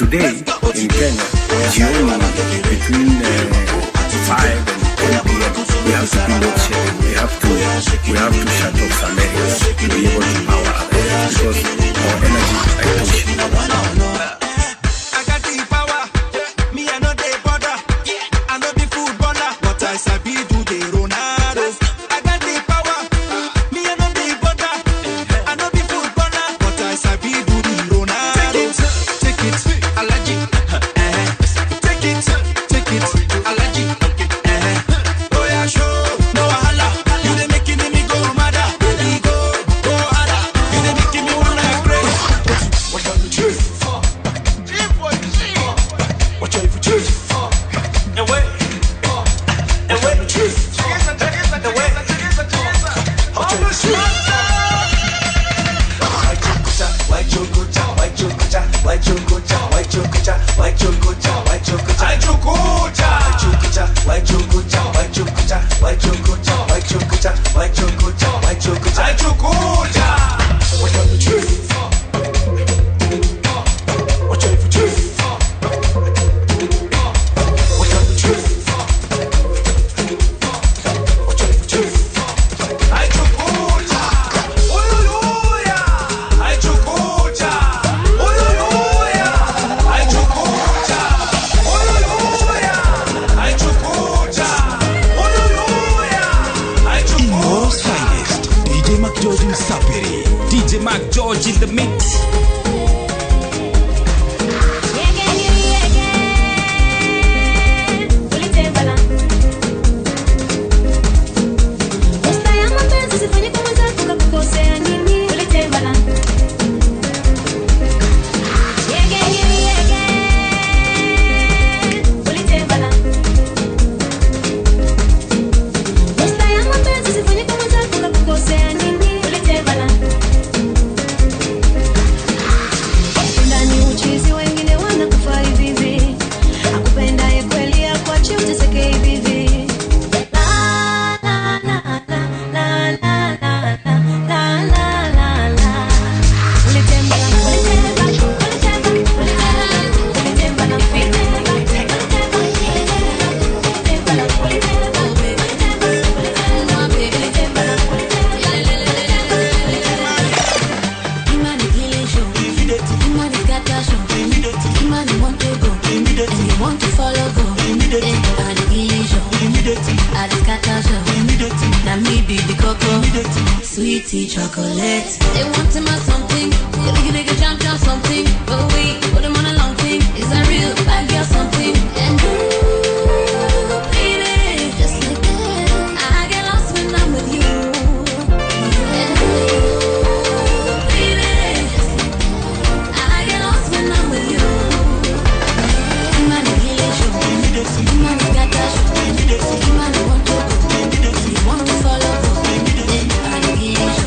Today in Kenya, jioni between 5 and 10 p.m. we have to do load shedding. We have to shut off some areas to be able to power other areas because our energy haitoshi. I got the power. Me, I no dey bother. I no be footballer, but I sabi do the Ronaldo. I got the power. Me, I no dey bother. I no be footballer, but I sabi do the Ronaldo. Take it, take it, allergy. Take it, take it, allergy. Oh yeah, show no wahala. You dey making me go mad. Baby, go, go harder. You dey making me wanna crazy. Watch out for 3, 4. Watch out for 3, 4. And wait, and wait, 3, 4. Watch out for 3. Watch out for 3, 4. Watch out for 3, 4. Watch out for 3, 4. Watch out for 3, 4. Imo's finest, DJ Mac George Msapiri, DJ Mac George in the mix. Ndani uchizi wengine wanakufa hivi hivi, akupendaye kweli akuache uteseke hivi hivi. La, la, la, la, la, la, la, la, la, la, la. Ulitemba, ulitemba, ulitemba, ulitemba, ulitemba, ulitemba, ulitemba, ulitemba, Sweetie chocolate. They want to my something. They make a nigga jump, jump something. But we put them on a long thing. Is that real? Bad girl something. And ooh, baby, just like that. I get lost when I'm with you. And ooh, baby, just like that. I get lost when I'm with you. Imani kilisho, imani katasho, imani want to go, you want to follow go. Imani kilisho,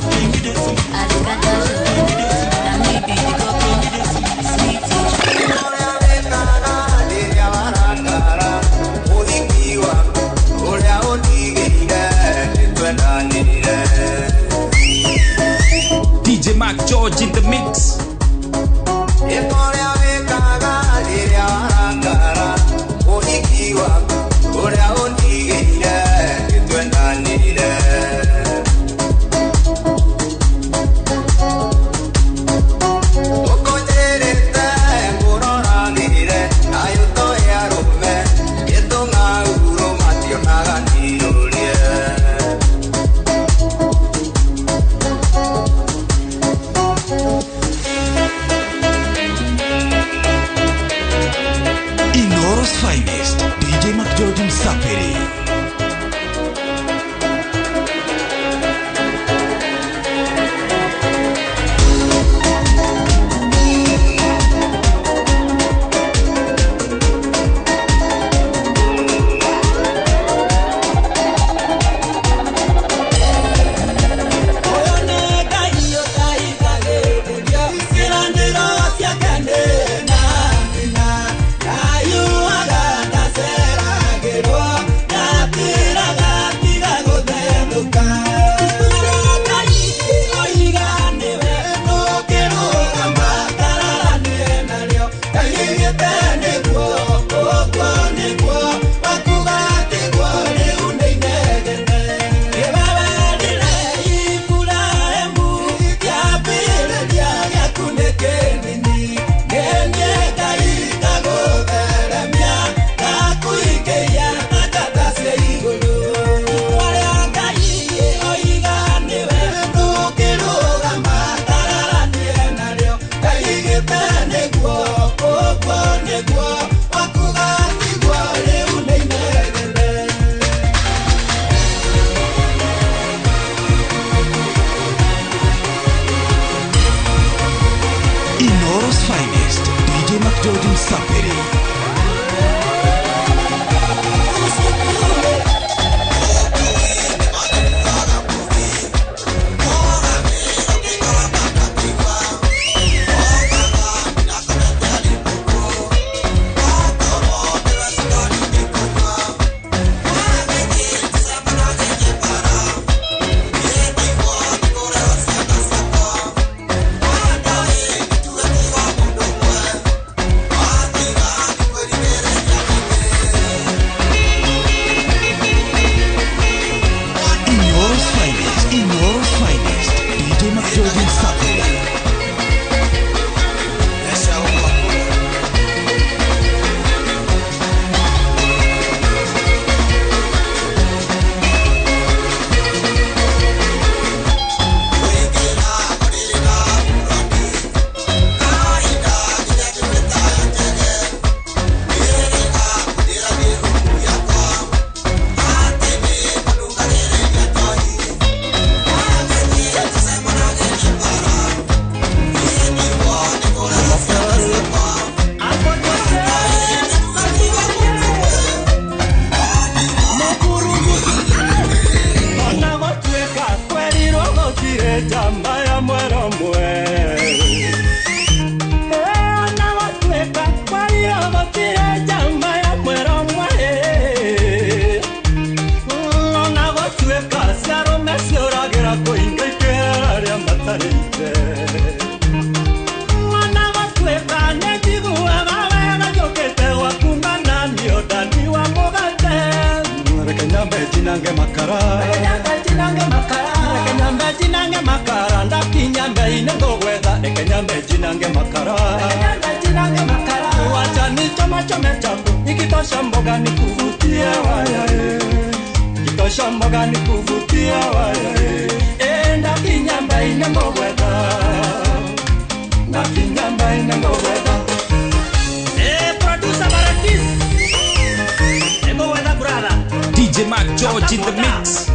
DJ Mark George in the mix.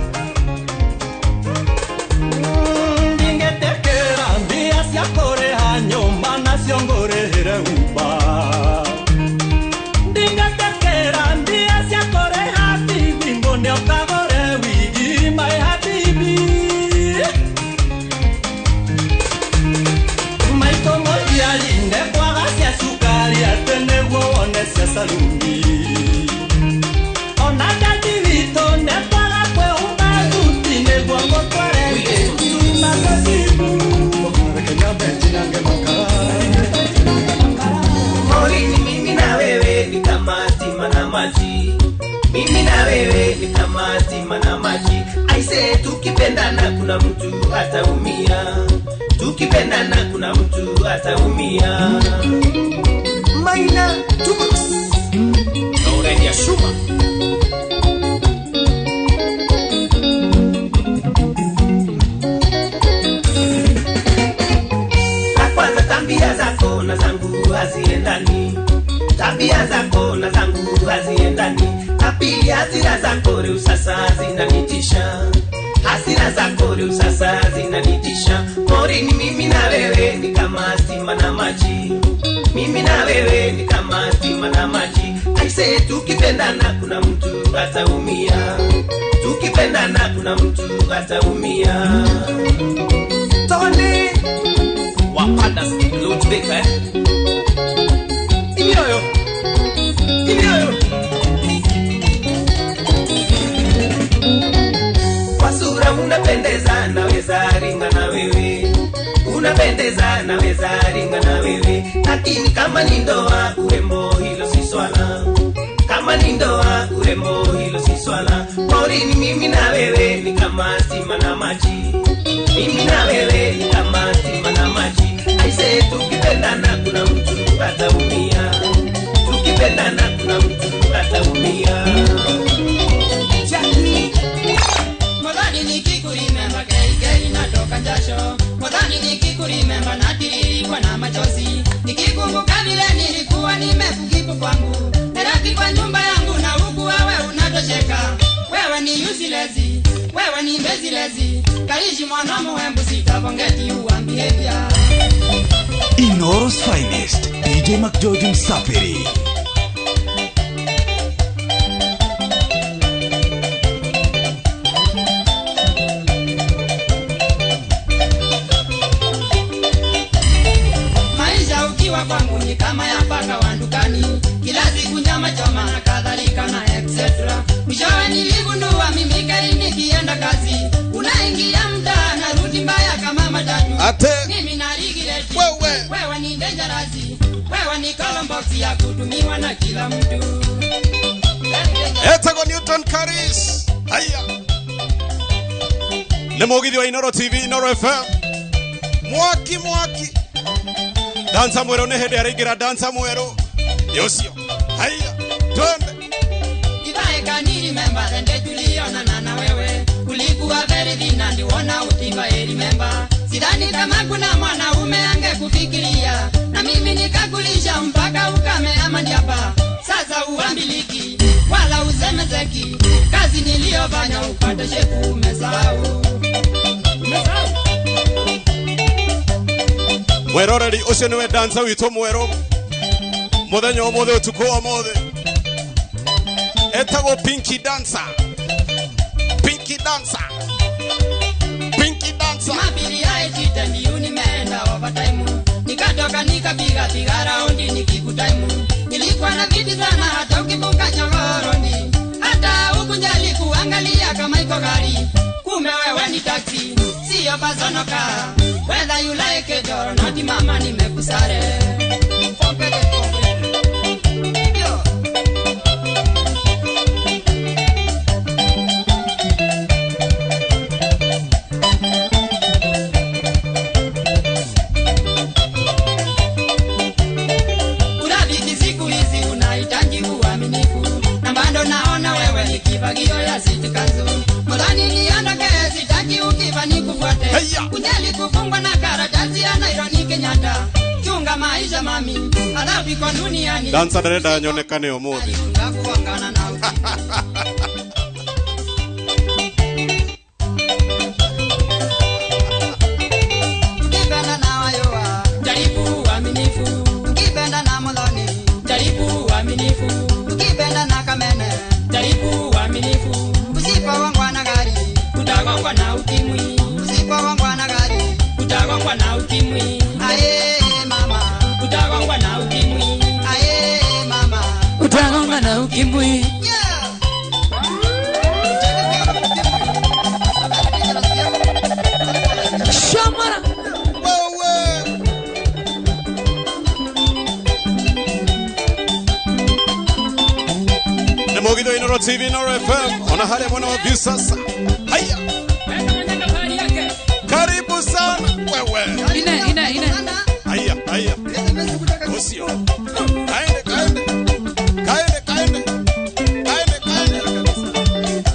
Tukipendana kuna mtu ataumia, tukipendana kuna mtu ataumia. Maina Tumas Aurelia Shuma. La kwanza, tabia zako na zangu haziendani, tabia zako na zangu haziendani. La pili, hasira zako leo sasa zinanitisha, hasira zako leo sasa zinanitisha. Morini, mimi na wewe ni kama stima na maji, mimi na wewe ni kama stima na maji. Aise, tukipendana kuna mtu ataumia, tukipendana kuna mtu ataumia. Tony Wapadas Ludwig, Ibioyo Ibioyo. Kwa sura unapendeza, naweza ringa na wewe, unapendeza, naweza ringa na na wewe, lakini kama ni ndoa urembo hilo si swala. Kama ni ndoa urembo hilo si swala. Maureen mimi na wewe ni kama stima na maji. Mimi na wewe ni kama stima na maji. Aise tukipendana kuna mtu ataumia. Tukipendana kuna mtu ataumia. Modhani nikikurimemba keikei natoka jasho. Modhani nikikurimemba natiririkwa na machozi. Nikikumbuka vile nilikuwa nimefukipo kwangu. Nairobi kwa nyumba yangu na huku wewe unatosheka. Wewe ni useless, wewe ni mbezilezi. Kaishi mwana muhembu sitabongeti uambie pia. Inoro's finest, DJ McGeorge Msafiri. Maisha ukiwa kwangu ni kama ya paka wa dukani. Kila siku nyama choma na kadhalika na etc. Mwishowe niligundua mimi kari nikienda kazi. Unaingia mtaa narudi mbaya kama matatu. Ate. Mimi na rigireti. Wewe. Wewe ni dangerous. Wewe ni column box ya kutumiwa na kila mtu. Etagwo Newton Karis. Haya. Nĩ mũgithi wa Inoro TV, Inoro FM. Mwaki mwaki. Dansa mwerũ nĩ hĩndĩ araingĩra dansa mwerũ. Yocio. Haya. Twende. If I can remember the day tulionana na wewe, ulikuwa very thin and ndiwona ukiva remember. Sidhani kama kuna mwanaume angekufikiria, na mimi nikakulisha mpaka ukamea mandiapa. Sasa uambiliki wala usemezeki, kazi niliyofanya upate shepu umesahau. Umesahau. Mweroreri ũcio nĩwe dansa witũ mwerũ. Mũthenya ũmũthĩ ũtukũ wa ũmũthĩ. Etagwo Pinky Dancer. Pinky Dancer. Pinky Dancer. Jumapili ya ejite ndiyo nimeenda overtime. Nikatoka nikapiga piga raundi nikikutaimu. Nilikuwa na viti sana hata ukivuka chokoroni. Hata hukunjali kuangalia kama iko gari. Kumbe wewe ni taxi, sio personal car. Whether you like it or not, mama nimekusare. Pompele, pompele. Yo. Urafiki siku hizi unahitaji uaminifu, na bado naona wewe ni kifagio ya city council. Mudhani niondoke, sitaki ukifa nikufuate. Ujali kufungwa na karatasi ya Nairobi Kenyatta. Chunga maisha mami, adhabu iko duniani. Dansa ndarenda nyonekane ũmũthĩ. Chunga kuangana na uki. Tukipenda na wayoa, jaribu uaminifu. Tukipenda na Muthoni, jaribu uaminifu. Tukipenda na Kamene, jaribu uaminifu. Usipogongwa na gari, utagongwa na ukimwi. Usipogongwa na gari, utagongwa na ukimwi. Aye mama, utagongwa na ukimwi. Aye mama, utagongwa na ukimwi. Shamara. Nĩ mũgithi wa Inoro TV, Inoro FM. Ona harĩa mwena wa Viusasa. Haya. Karibu sana wewe. Ine ine ine. Haya, haya. Ucio. Kaende, kaende. Kaende, kaende. Kaende, kaende.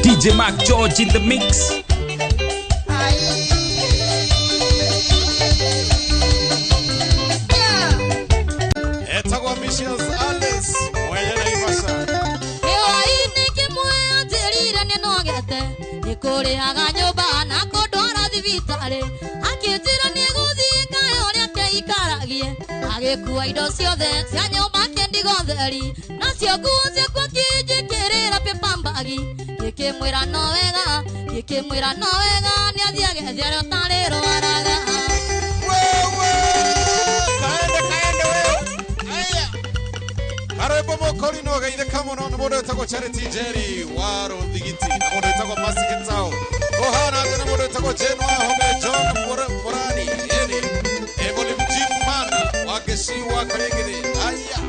DJ Mark George in the mix. Etagwo Michelle Alice mwenye Naivasha. Hwaĩ-inĩ kĩmwe anjĩrire nĩnogete nĩ kũrĩhaga nyũmba na kũndwara thibitarĩ akĩnjĩra nĩgũthiĩ kaĩ ũrĩa keikaragie agĩkua indo ciothe cia nyũmba akĩndiga ũtheri nacio nguo ciakwa akĩnjĩkĩrĩra paper bag ngĩkĩmwĩra no wega ngĩkĩmwĩra no wega nĩathiĩ agethe ũrĩa ũtarĩrwaraga. Kaende, kaende wewe. Haya. Karwimbo mokori no geithĩka mũno nĩ mũndũ wĩtagwo Charity Njeri wa Rũthigiti na mũndũ wĩtagwo Mercy Gĩtaũ. Ũhana atĩa na mũndũ wĩtagwo Jane Wahome John Mũrani ĩni Emily Mjimana wa Gĩci wa Karĩngĩrĩ. Aya.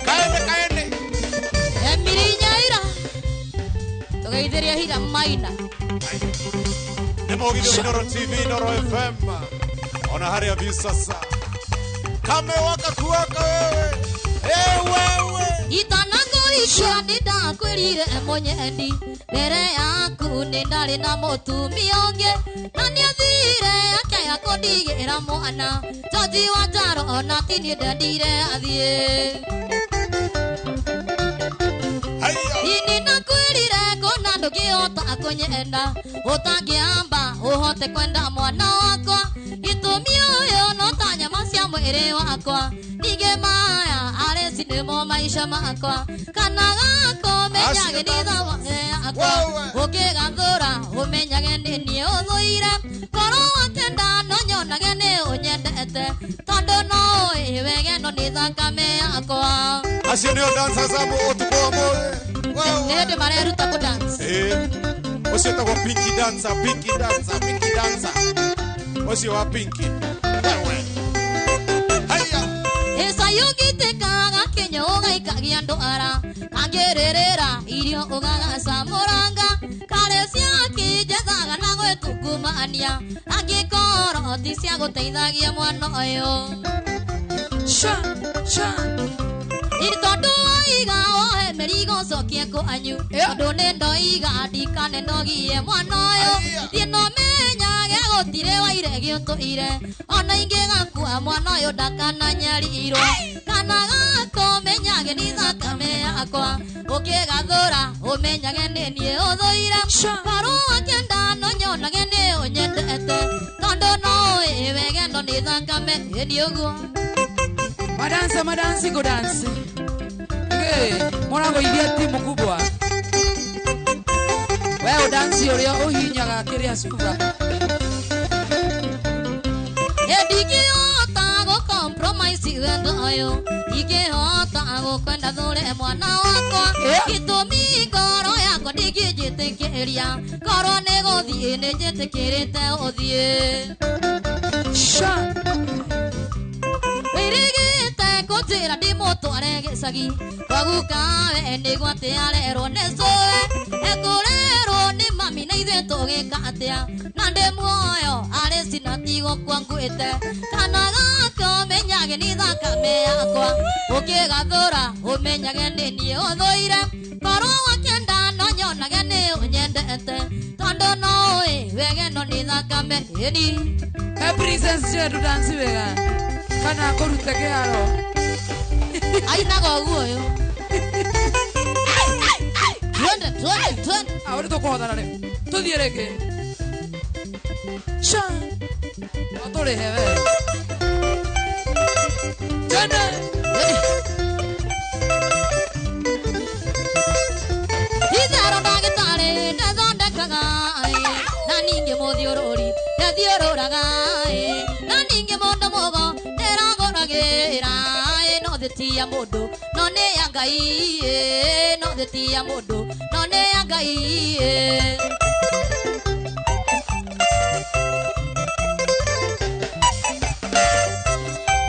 Kaende kaende. Emily Nyaira. Tũgeithĩria Hira Maina. Nĩ mũgithi wa Inoro TV, Inoro FM. Ona harĩa Viusasa. Kamewaka kuwaka wewe. Wewe. Itanakũhikia nĩndakwĩrire mũnyendi mbere yaku nĩ ndarĩ na mũtumia ũngĩ na nĩathire akĩaga kũndigĩra mwana George wa Njaro ona ti niĩ ndendire athiĩ. Ini nakwĩrire kũna ndũngĩhota kũnyenda ũtangĩamba ũhote kwenda mwana wakwa gĩtũmi ũyũ no ta nyama cia mwĩrĩ wakwa ningĩ maya arĩ nĩmo maisha makwa kana gako menyage nĩ thawake yakwa ũkĩgathũra ũmenyage nĩ niĩ ũthũire korwo wakenda no nyonage nĩ ũnyendete tondũ no ũĩ wega ĩno nĩ thakame yakwa. Acio nĩo dancers a ũtukũ wa ũmũthĩ. Nĩ hĩndĩ mareruta kũ dance. Ũcio wĩtagwo Pinky Dancer, Pinky Dancer, Pinky Dancer. Ũcio wa Pinky. Wewe. Haya. Ĩcayũgitĩka gakinya ũgaikagia ndwara kangĩrĩrĩra irio ũgagacamũranga karĩ ciakĩnjethaga na gwĩtungumania angĩkorwo ti cia gũteithagia mwana ũyũ. Sha, sha. Tondũ waiga wohe mĩrigo ũcokie kwanyu tondũ nĩ ndoiga ndikane ndogie mwana ũyũ thiĩ na ũmenyage gũtirĩ waire gĩũtũire ona ingĩgakua mwana ũyũ ndakananyarirwo kana gako menyage nĩ thakame yakwa ũkĩgathũra ũmenyage nĩ niĩ ũthũire korwo wakĩenda no nyonage nĩ ũnyendete tondũ no ũĩ wega ĩno nĩ thakame ĩni ũguo. Madansa, madansi, go dance. Hey, mwanangu idia timu kubwa. Wewe udansi uria uhinyaga kiria cuba. Ndingĩhota gũ compromise wendo ũyũ ndingĩhota gũkwenda thũre mwana wakwa gĩtũmi ngoro yakwa ndingĩnjĩtĩkĩria korwo nĩ gũthiĩ nĩ njĩtĩkĩrĩte ũthiĩ. Sha. Wĩrĩgĩte kũnjĩra ndĩmũtware gĩcagi kwa gukawe nĩguo atĩ arerwo nĩ cũwe ekũrerwo nĩ mami na ithuĩ tũgĩka atĩa na ndĩ muoyo arĩ cina tigũkua nguĩte kana gaka ũmenyage nĩ thakame yakwa ũkĩgathũra ũmenyage nĩ niĩ ũthũire korwo wakĩenda no nyonage nĩ ũnyendete tondũ no ũĩ wega ĩno nĩ thakame ĩni. Hey, Princess Jane, dance wega kana kũruta kĩharo ainaga ũguo ũyũ. Twende, twende, twende. Aũ nĩtũkũhotana rĩu tũthiĩ rĩngĩ. Sha. No tũrĩhe we. Twende. Itherũ ndagĩtarĩ ndathondekaga na ningĩ mũthiũrũri ndathiũrũraga na ningĩ mũndũ mũgo ndĩragũragĩra no thĩ ti ya mũndũ no nĩ ya Ngai no thĩ ti ya mũndũ no nĩ ya Ngai.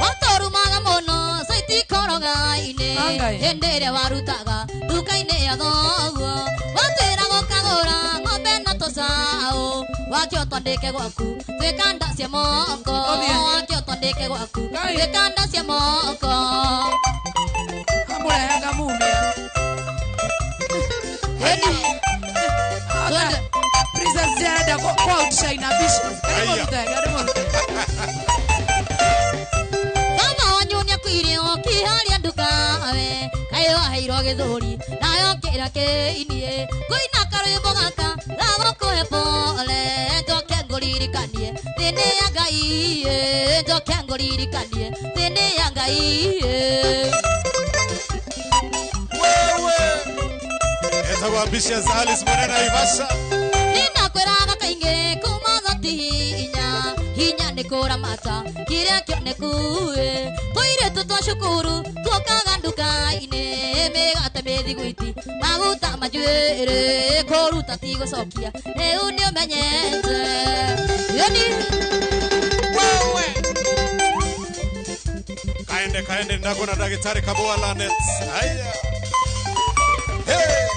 Watorumaga mũno caitikoroga-inĩ hĩndĩ ĩrĩa warutaga nduka-inĩ ya thoguo watwĩraga ũkagũra ng'ombe na tũcaũ wakĩo twandĩke gwaku twĩkanda cia moko wakĩo twandĩke gwaku twĩkanda cia moko. Amũrehaga mumia. Princess Jane kwa outshine ambitious. Mama wanyu nĩakuire ũkĩharĩa ndukawe kaĩ waheirwo gĩthũri nayo kĩra kĩinie ngũina karwĩmbo gaka gagũkũhe pole njoke ngũririkanie thĩ nĩ ya Ngai njoke ngũririkanie thĩ nĩ ya Ngai. Wewe etagwo Ambitious Alice Munene Naivasha. Nĩndakwĩraga kaingĩ kuma thati hinya hinya nĩ kũramata kĩrĩa kĩoneku tũirĩtu twa cukuru tuokaga nduka. nduka-inĩ mĩgate mĩthiguiti maguta manjuĩrĩ kũruta ti gũcokia rĩu nĩũmenyete yani wewe kaende kaende ndako na daktari Kaboa Lanet. Haya. Hey.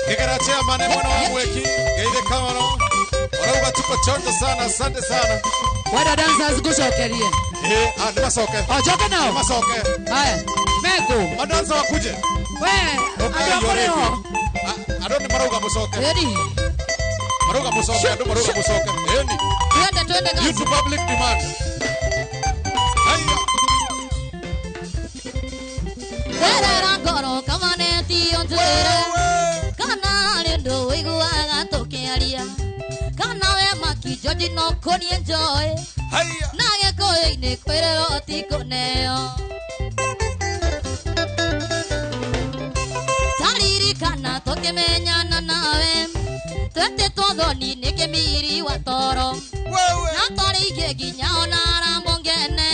Kigera chairman mwana wa mweki geithe kamano orauga tuko chonjo sana, asante sana. Wada dancers gucokerie. Eh, ah nimacoke. Ojoke nao. Nimacoke. Haya. Meko. Madansa wakuje. We, andũ akũrĩ ho. Andũ nĩ marauga mũcoke. Eni. Marauga mũcoke, andũ marauga mũcoke. Eni. Twende twende Due kazi. to public demand. Haya. Terera ngoro kamaneti onjwĩre kana harĩ ũndũ ũiguaga tũkĩaria kana we Maki George no kũniĩ njoĩ Haya. na gĩkũyũ-inĩ kwĩrĩrwo ti kũneo taririkana tũkĩmenyana nawe twetĩtwo thoni nĩ kĩmiri wa toro Wewe. na twarĩirie nginya ona rambo ngene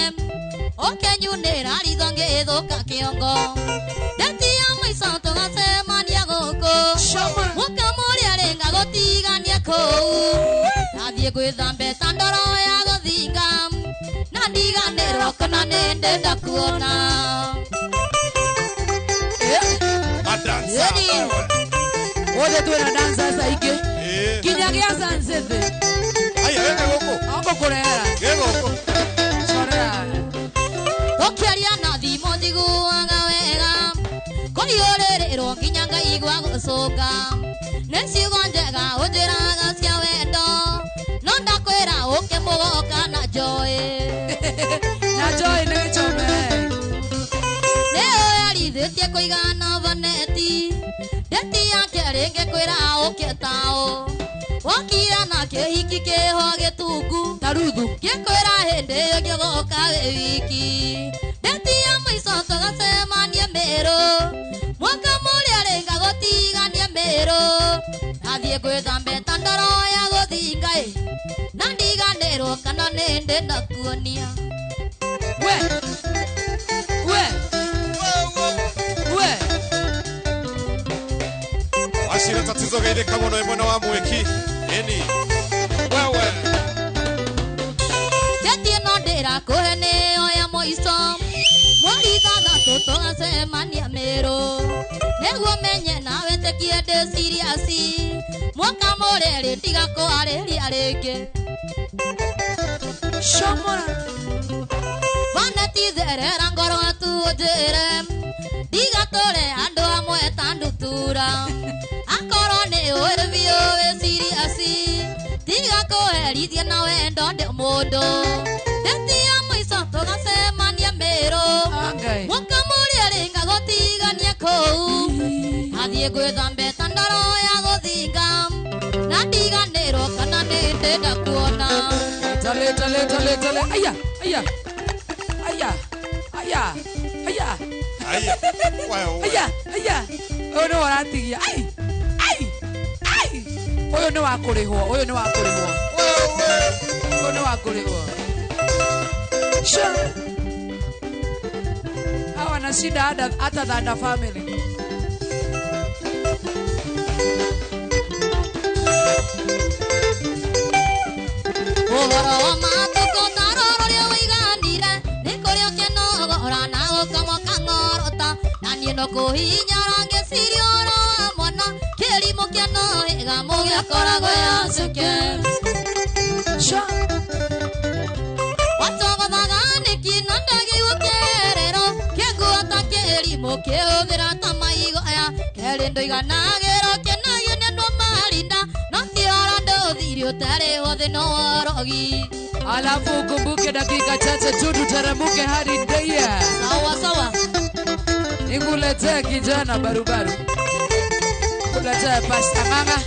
ũkenyunĩra ritho ngĩthũka kĩongo ndeti ya mũico tũgacemania gũkũ mũkamũrĩa rĩnga gũtigania kũu ndathiĩ gwĩthambe ta ndoro ya gũthinga na ndiganĩrwo kana nĩ ndenda kuona Madansa. Eni. Othe twĩna dancers aingĩ. Eh. Nginya gĩa Sunset. Haya weke gũkũ. Angũkũrehera. Gĩ gũkũ. Corera. Tũkĩaria na thimũ njiguaga wega kũhiũrĩrĩrwo nginya ngaigua gũcũnga nĩ ciugo njega ũnjĩraga cia wendo no ndakwĩra ũke mũgoka na njoĩ Na joy nĩ gĩchome. nĩ ũyarithĩtie kũigana vaneti ndeti yake rĩngĩ kwĩra ũke taũ wokira na kĩhiki kĩho gĩtungu Taruthu. ngĩkwĩra hĩndĩ ĩyo ngĩgoka wĩ wiki ndeti ya mũico tũgacemania Mĩrũ mwaka mũrĩa rĩnga gũtigania Mĩrũ ndathiĩ gwĩthambe ta ndoro ya gũthinga ĩ na ndiganĩrwo kana nĩ ndĩnda kuonia We. We. We. Washira tatizo geithe kamono mwena wa mweki. Eni. Wewe. Ndeti ĩno ndĩrakũhe nĩyo ya mũico mweri ithathatũ tũgacemania Mĩrũ nĩguo menye na wĩtĩkie ndĩ serious mwaka mũrĩrĩ tiga kwarĩria rĩngĩ Shomora. Vaneti therera ngoro tu ũnjĩre ndigatũre andũ amwe ta ndutura akorwo nĩ ũĩ biũ wĩ serious tiga kũherithia na wendo ndĩ mũndũ ndeti ya mũico tũgacemania Mĩrũ Angai. mwaka mũrĩa rĩnga gũtigania kũu athiĩ gwĩthambe ta ndoro ya gũthinga na ndiganĩrwo kana nĩ ndĩnda kuona Tale tale tale tale. Aya. Aya. Aya. Aya. Aya. Haya. Wewe. Aya. Aya. Ũyũ nĩ ũratigia. Ai. Ai. Ai. Ũyũ nĩ wa kũrĩhwo. Ũyũ nĩ wa kũrĩhwo. Wewe. Ũyũ nĩ wa kũrĩhwo. Sure. Hawa na shida hata Dhanda family. Ũhoro wa matukũ taroro ũrĩa wĩiganire nĩ kũrĩ ũkĩnogora na gũkamoka ng'orota na niĩ no kũhinyara ngĩciria ũhoro wa mwana kĩrimũ kĩanohĩga mũgĩakoragwo yaceke Sure. watogothaga nĩkĩ na ndagĩigua kĩrĩro kĩngua ta kĩrimũ kĩhũthĩra ta maigo aya kerĩ ndũiganagĩrwo kĩnagio nĩ andũ a marinda no ti ũhoro ndũthiri ũtarĩ ho thĩ no worogi Alafu ukumbuke dakika chache tu tuteremuke hadi Ndeia. Sawa sawa. Nikuletee kijana barubaru. Kuletee Pastor Ng'ang'a.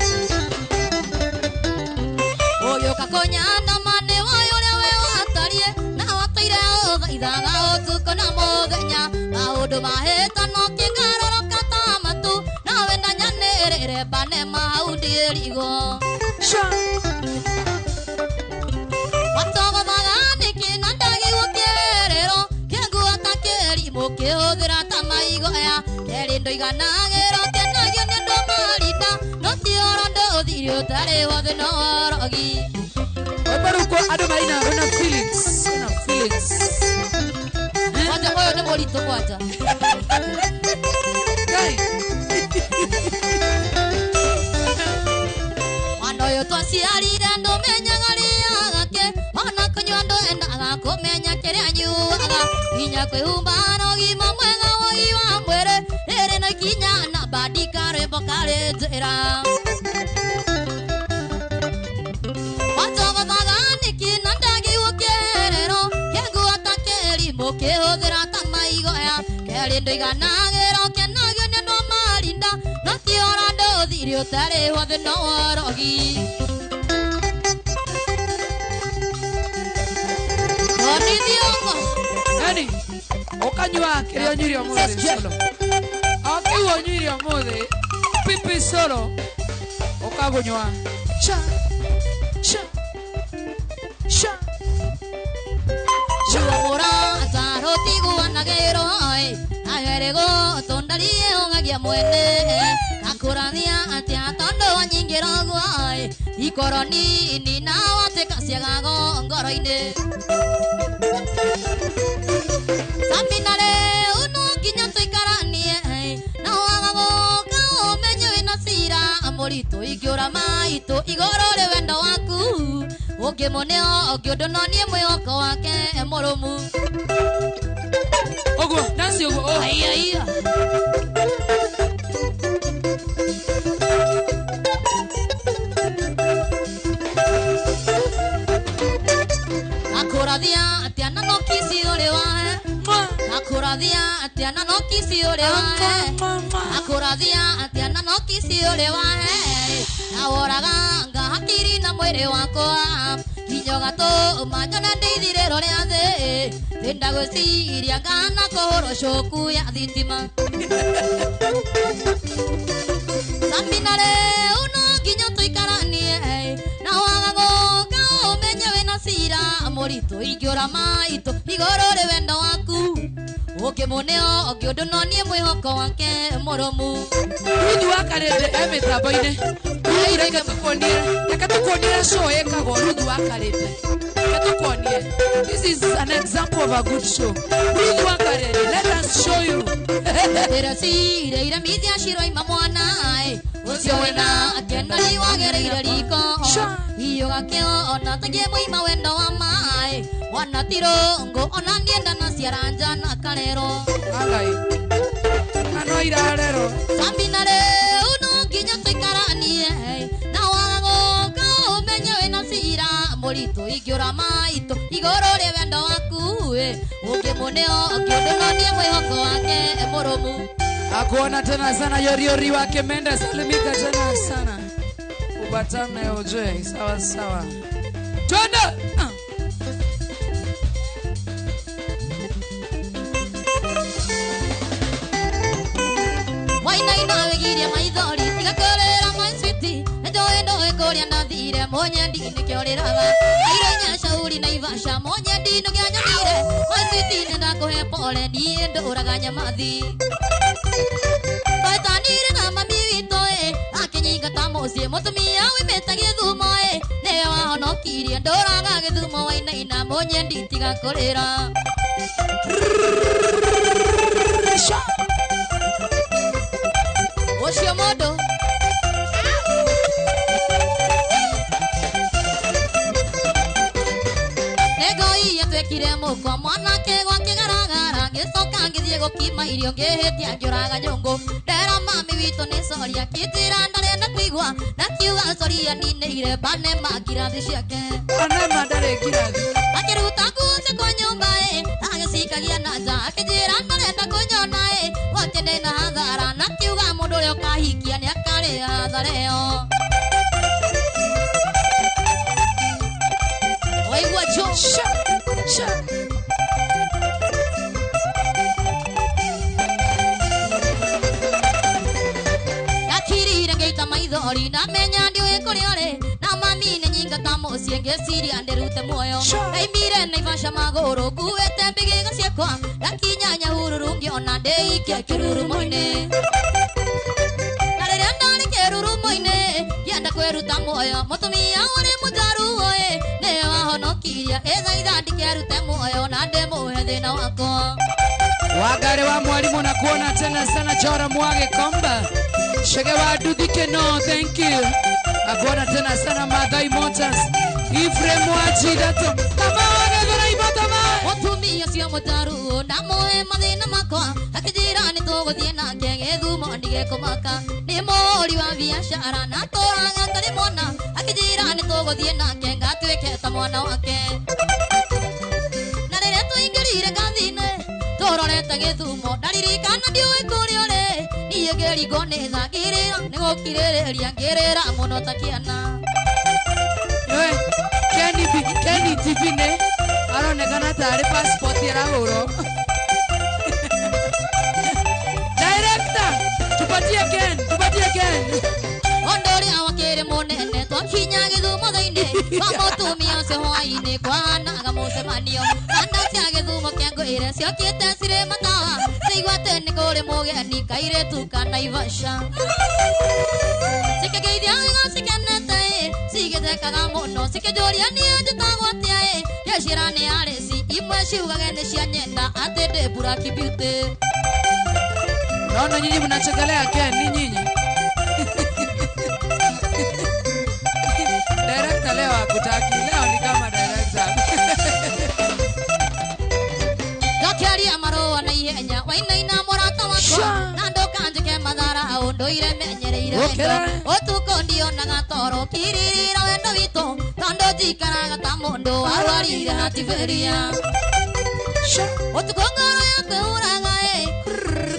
Ũgĩũka kũnyandama nĩ woĩ ũrĩa we watarie na wataire ũthaithaga ũtukũ na mũthenya maũndũ mahĩtano kĩngarũrũka ta matu nawe ndanyanĩrĩre mbane mau ndĩrigwo watogothaga nĩkĩ na ndagĩigua kĩrĩro kĩngua Ndoiganagĩra ũkenagio nĩ andũ marinda no ti ũhoro ndũthire ũtarĩ wothe no worogi. Rwĩmbo rũu andũ marina rwĩna feelings, rwĩna feelings. Kwanja ũyũ nĩ mũritũ kwanja. Ngai. Mwana ũyũ twaciarire ndũmenyaga rĩaga kĩ ona kũnyua ndwendaga kũmenya kĩrĩa anyuaga nginya kwĩhumba na ũgima mwega wa ũgima wa mwĩrĩ rĩrĩ na ikinya na bandika rwĩmbo karĩ njĩra. Watogothaga nĩkĩ na ndagĩigwo kĩerero kĩngua ta kĩrimũ kĩhũthĩra ta maigoya kerĩ ndũiganagĩra ũkenagio nĩ andũ a marinda no ti ũhoro ndũthire ũtarĩ wothe no worogi. Yani ukanyua kĩrĩa ũnyuire ũmũthĩ solo. O kĩu ũnyuire ũmũthĩ pipi solo ũkagũnyua cha cha cha. Chuo mũrata rũtiguanagĩrwo ĩ nayo ĩrĩ gũtũndarie ũgagia mwene kakũrathia atĩa tondũ wanyingĩra ũguo ĩ ikoro nini na watĩka ciagago ngoro-inĩ. Samina rĩu no nginya tũikaranie na waga gũka ũmenye wĩna cira mũritũ ingĩũra maitũ igũrũ rĩ wendo waku ũngĩmũne ũngĩ ũndũ no niĩ mwĩhoko wake mũrũmu. Ũguo Nancy ũguo oh. Aiya aiya. Akũrathia atĩa na no kici ũrĩ wahe akũrathia atĩa na no kici ũrĩ wahe akũrathia atĩa na no kici ũrĩ wahe na woraga nga hakiri na mwĩrĩ wakwa nginya ũgatũma nyone ndĩithirĩro rĩa thĩ ndĩnda gwĩciria ngahana kũhũrwo coku ya thitima. Samina rĩu no nginya tũikaranie na waga gũka ũmenye wĩna cira mũritũ ingĩũra maitũ igũrũ rĩ wendo waku ũkĩmũne ũngĩ ũndũ no niĩ mwĩhoko wake mũrũmu. Ruthu wa Karĩndĩ e mĩtambo-inĩ. Ruthu reke tũkuonie, reke tũkuonie show ĩkagwo Ruthu wa Karĩndĩ. Reke tũkuonie. This is an example of a good show. Ruthu wa Karĩndĩ, let us show you. Ndĩrecire iremithia ciroima mwana ĩ ũcio wĩna akena nĩ wagĩrĩire riko hiũga kĩo ona tũngĩ mũima wendo wa maĩ mwana ti rũngũ ona ndienda na ciara nja na karero. Ngai. Ano irarero. Samina rĩu no nginya tũikaranie na waga gũka ũmenye wĩna cira mũritũ ingĩũra maitũ igũrũ rĩ wendo waku ũngĩmũne ũngĩ ũndũ no niĩ mwĩhoko wake mũrũmu. Akuona tena sana yoriori wake menda salimika tena sana. Ubatane ujue sawa sawa. Twende. Wainaina wĩgirie maithori tiga kũrĩra my sweetie nĩnjũĩ ndũĩ kũrĩa ndathire mũnyendi nĩkĩo ũrĩraga airũ inya shauri na ivasha mũnyendi nĩkĩo my sweetie nĩndakũhe pole niĩ ndũraga nyamathi. Twaĩtanire na mami witũ ĩ akĩnyingata mũciĩ mũtumia wĩmĩte gĩthumo ĩ nĩwe wahonokirie ndũraga gĩthumo wainaina mũnyendi tiga kũrĩra. Ũcio mũndũ Nĩngoiya twekire mũkwa mwanake gwakĩgaragara ngĩcoka ngĩthiĩ gũkima irio ngĩhĩtia ngĩũraga nyũngũ ndera mami witũ nĩ coria kĩnjĩra ndarenda kũigua na kiuga coria ninĩire banema ngirathi ciake. Banema ndarĩ ngirathi. Akĩruta nguo ciakwa nyũmba ĩ agĩcikagia na nja akĩnjĩra ndarenda kũnyona ĩ gwake ndĩna hathara na kiuga mũndũ ũrĩa ũkahikia nĩakarĩa hathara ĩyo. Waigua jo Sha sha. Ndakirire Ngĩita maithori ndamenya ndiũĩ kũrĩa ũrĩ na mami nĩ nyingata mũciĩ ngĩciria ndĩrute muoyo ndaimire Naivasha magũrũ nguĩte mbĩgĩga ciakwa ndakinya Nyahururu ngĩona ndĩikia kĩrurumo-inĩ na rĩrĩa ndarĩ kĩrurumo-inĩ ngĩenda kwĩruta muoyo mũtumia ũrĩ mũnjaruo ĩ nĩwe wahonokirie ĩthaitha ndikĩrute muoyo na ndĩmũhe thĩna wakwa. Wagare wa mwalimu na kuona tena sana Chora Mwage Komba Shege wa Duthike no thank you. Nakuona tena sana Mathai Motors Ifrem Wachidato kama wagethera imotama Mũtumia ũcio mũnjaruo ndamũhe mathĩna makwa akĩnjĩra nĩ tũgũthiĩ nake Gĩthumo ndige kũmaka nĩ mũhũri wa biacara na atũraga atarĩ mwana akĩnjĩra nĩ tũgũthiĩ nake ngatuĩke ta mwana wake na rĩrĩa tũingĩrire ngathi-inĩ tũrorete Gĩthumo ndaririkana ndiũĩ kũrĩa ũrĩ niĩ ngĩringwo nĩ tha ngĩrĩra nĩ gũkirĩrĩria ngĩrĩra mũno ta kĩana. Kenny TV nĩ aronekana tarĩ passport ĩrahũrwo. Director, tupatie Ken, tupatie Ken. Ũndũ ũrĩa wakĩrĩ mũnene twakinya Gĩthumo thĩinĩ kwa mũtumia ũcio hwaĩ-inĩ kwahanaga mũcemanio kanda cia Gĩthumo kĩangũire ciokĩte cirĩ matawa ciaigua atĩ nĩ kũrĩ mũgeni kairĩtu ka Naivasha cikĩgeithia wega cikenete ĩ cigĩthekaga mũno cikĩnjũria niĩ njĩtagwo atĩa ĩ ngĩciĩra nĩ Arĩci imwe ciugage nĩ cia nyenda atĩ ndĩ Black Beauty. Naona nyinyi mnachekelea Ken, ni nyinyi. Director leo hakutaki, leo ni kama director. Ndokeria marũa na ihenya wainaina mũrata wakwa na ndũkanjĩke mathara ũndũire menyereire wendo ũtukũ ndionaga toro kiririra wendo witũ tondũ njikaraga ta mũndũ warwarire hatibiria ũtukũ ngoro yakwa ĩhũraga ĩ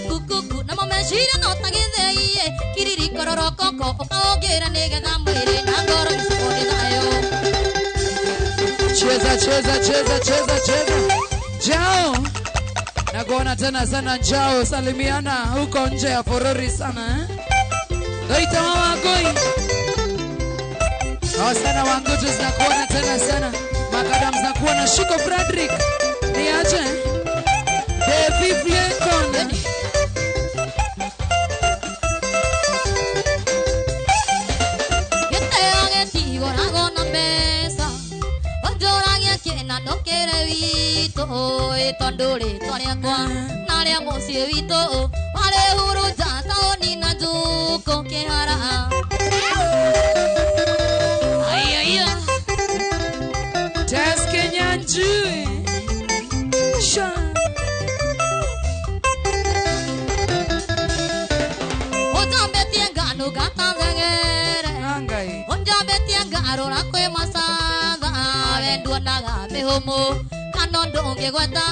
kukuku namo meciria no ta gĩthĩi ĩ kiririkororokoko ũkaũngĩra nĩgetha mwĩrĩ na ngoro icokwo nĩ thayũ. Cheza cheza cheza cheza cheza Jao. Nakuona tena sana Jao, salimiana huko nje ya forori sana eh? Doita mama goi. Hawa sana wangojo zinakuona tena sana. Makadam zinakuona Shiko Frederick. Niache. Devi Flenkon. Gĩtĩo gĩtigũragwo na mbeca ũnjũragia kĩna ndũkĩre witũ ĩ tondũ rĩtwa rĩakwa na rĩa mũciĩ witũ warĩ hurunja taũni na njukũ kĩhara. Ai, ai, Tess Kinyanjui. Sha. Ũnjambetie ngano ngatathegere ũnjambetie ngarũra kwĩ macatha we nduonaga mĩhũmũ kana ũndũ ũngĩgweta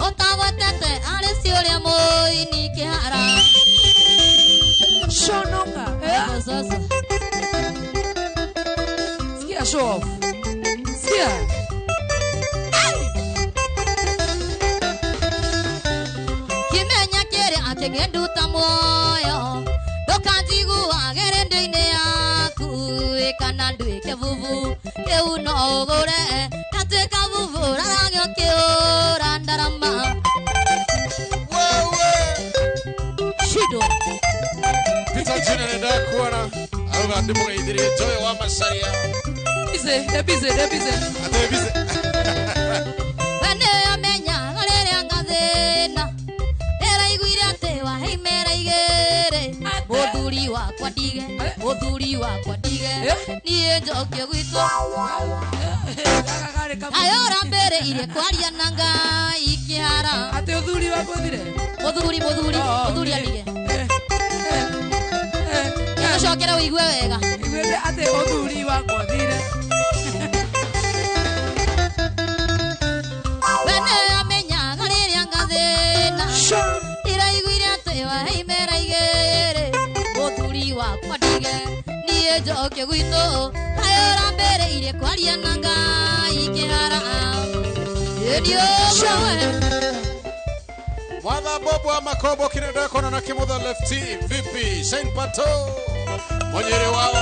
ũtagwetete arĩ ci ũrĩa mũini kĩhara. Shonoka. Sasa. Sikia show off. Sikia. Kimenya kĩrĩa kĩngĩnduta muoyo ndũkanjiguage rĩndiũ-inĩ yaku ĩ kana nduĩke bubu kĩu no ũgũre ndatuĩka bubu rarage ũkĩũra ndarama. Shido. Peter Junior nĩndakuona auga ndĩmũgeithirie Joy wa Macharia. Busy, they're busy, they're busy. They're busy. We nĩwe amenyaga rĩrĩa ngathĩna ndĩraiguire atĩ waheimera igĩrĩ mũthuri wakwa ndige mũthuri wakwa ndige niĩ njokie gwitũ ayo ũrambĩrĩirie kwaria na Ngai kĩhara atĩ ũthuri wakwa ũthire mũthuri mũthuri mũthuri andige nĩgũcokera ũigue wega iguĩte atĩ ũthuri wakwa ũthire. We nĩwe amenyaga rĩrĩa ngathĩna ndĩraiguire atĩ waheimera igĩrĩ mũthuri wakwa ndige niĩ njoke gwitũ kaĩ ũrambĩrĩirie kwaria na Ngai kĩhara ĩndiũgũwe. Mwana Bobo wa Makobo kinenda kona na Kimutha Lefty vipi Shane Pato Monyere wao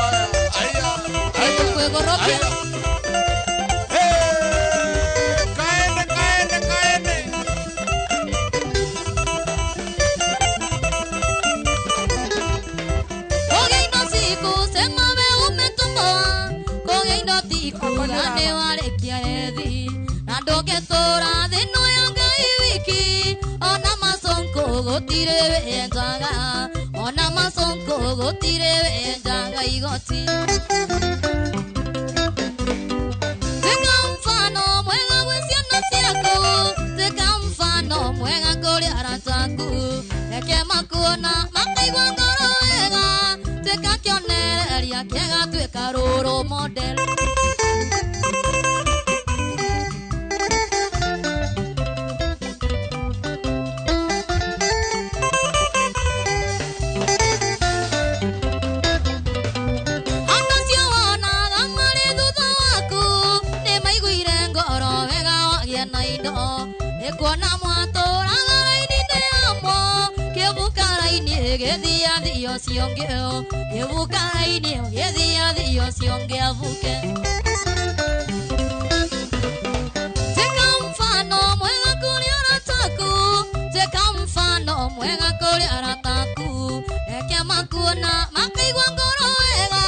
aya Kwegorokia. Hey, kaende kaende kaende. Kogeino siku sema we umetumboa. Kogeino tiku gane warekia ethi. Na ndũngĩtũra thĩ ĩno ya Ngai wiki. Ona masonko gũtirĩ wenjaga. Ona masonko gũtirĩ wenjaga igoti. Tuĩka mfano mwega gwĩ ciana ciaku. Tuĩka mfano mwega kũrĩ arata aku. Reke makuona makaigua ngoro wega. Tuĩka kĩonereria kĩega, tuĩka role model. Andũ acio wonaga marĩ thutha waku nĩ maiguire ngoro wega wagĩa na indo. Nĩ kuona mwatũraga raini-inĩ yamo, kĩbuka raini ĩgĩthia thĩ ũcio ũngĩ, kĩbuka raini ĩgĩthia thĩ ũcio ũngĩ abuke. Tuĩka mfano mwega kũrĩ arata aku, tuĩka mfano mwega kũrĩ arata aku. Reke makuona makaigua ngoro wega,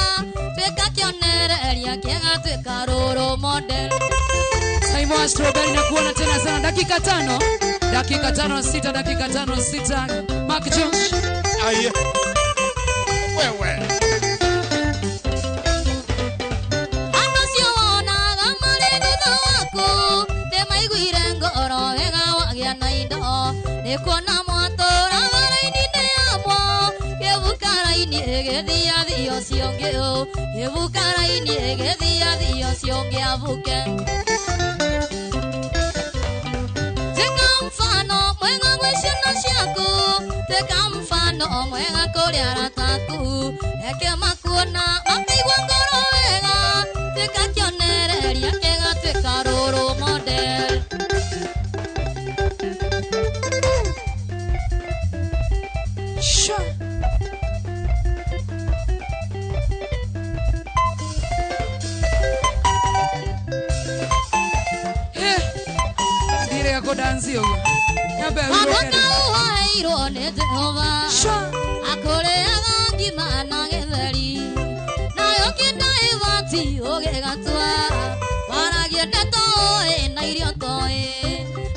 tuĩka kĩonereria kĩega, tuĩka role model. Simon Strawberry na kuona tena sana. Dakika 5, dakika 5 6, dakika 5 6. Mark Jones. Aya. Wewe. Andũ acio wonaga marĩ thutha waku nĩ maiguire ngoro wega wagĩa na indo. Nĩ kuona mwatũraga raini-inĩ yamo, kĩbuka raini ĩgĩthia thĩ ũcio ũngĩ, kĩbuka raini ĩgĩthia thĩ ũcio ũngĩ abuke. Tuĩka mfano mwega gwĩ ciana ciaku, tuĩka mfano mwega kũrĩ arata aku. Reke makuona makaigua ngoro wega, tuĩka kĩonereria kĩega, tuĩka role model. Sure. Ndire yako dansi yogo. Nyambe Mwanaka ũhoeirwo nĩ Jehova akũrĩaga ngima na gĩtheri, nayo kĩnda ĩbati ũgĩgatua, waragie ndeto ũĩ na irio toĩ.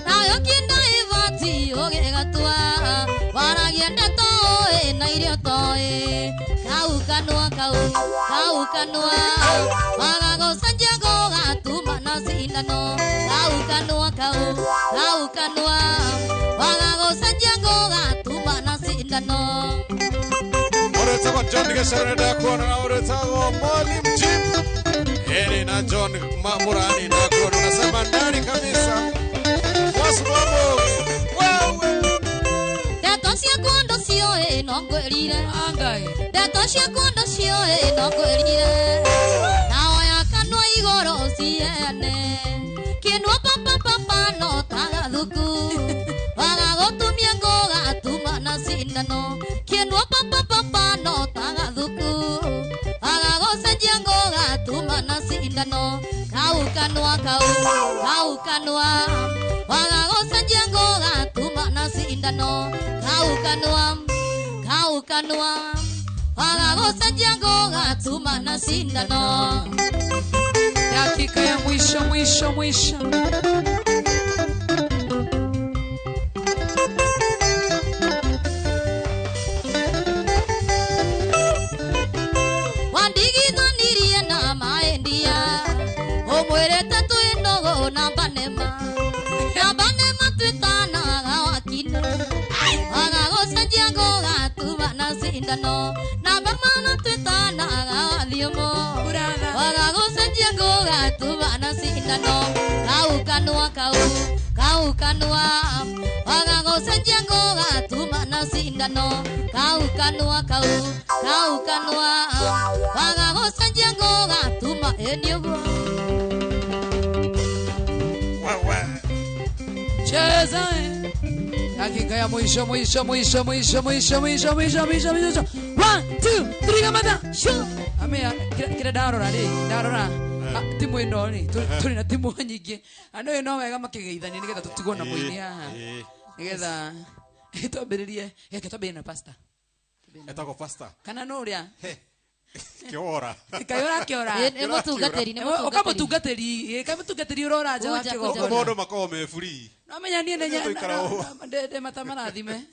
Nayo kĩnda ĩbati ũgĩgatua, waragie ndeto ũĩ na irio toĩ. Kau kanua kau, kau kanua, waga gũcenjia gũgatuma na cindano. Kau kanua kau, kau kanua, waga gũcenjia gũgatuma na cindano. Ũretagwo John Gecere ndakuona na ũretagwo Mwalimu Jim. Eri na John Murani ndakuona unasema ndani kabisa. Wasimamo. Wewe. Ndeto ciakwa ndũciũĩ no ngwĩrire. Ndeto ciakwa ndũciũĩ no ngwĩrire. Naoya kanua igũrũ ciene. Kĩnua papapapa no ta gathuku. Waga gũtumia ngũgatuma na cindano. Kĩnua papapapa no ta gathuku. Waga gũcenjia ngũgatuma na cindano. Kau kanua kau, kau kanua. Waga gũcenjia ngũgatuma na cindano. Kau kanua, kau kanua. Waga gũcenjia ngũgatuma na cindano. Dakika ya mwisho mwisho mwisho. Wandigithanirie na maendia, ũmwĩrĩte twĩ nũgũ namba nĩma. Namba nĩma twĩtanaga wakina. Waga gũcenjia ngũgatuma na cindano. Namba mana twĩtanaga wathiũmũ. Waga gũcenjia ngũgatuma na cindano. Kau kanua kau, kau kanua. Waga gũcenjia ngũgatuma na cindano. Kau kanua kau, kau kanua. Waga gũcenjia ngũgatuma ĩni ũguo. Wewe. Cheza. Dakika ya mwisho mwisho mwisho mwisho mwisho mwisho mwisho mwisho mwisho. 1 2 2 3 gamatha. Amea kira ndarora ri, ndarora timu ino ri, turi na timu nyingi. Andu ino no wega makigeithania nigetha tutigwo na muini haha. Nigetha twambiririe, reke twambiririe na pastor. Etagwo pastor. Kana no uria? Kiora. Kayora kiora. Ni mutungatiri, ni mutungatiri. Oka mutungatiri, ka mutungatiri urora nja wa kigongona. Maundu makoragwo me free. No menya nie ne mata marathime.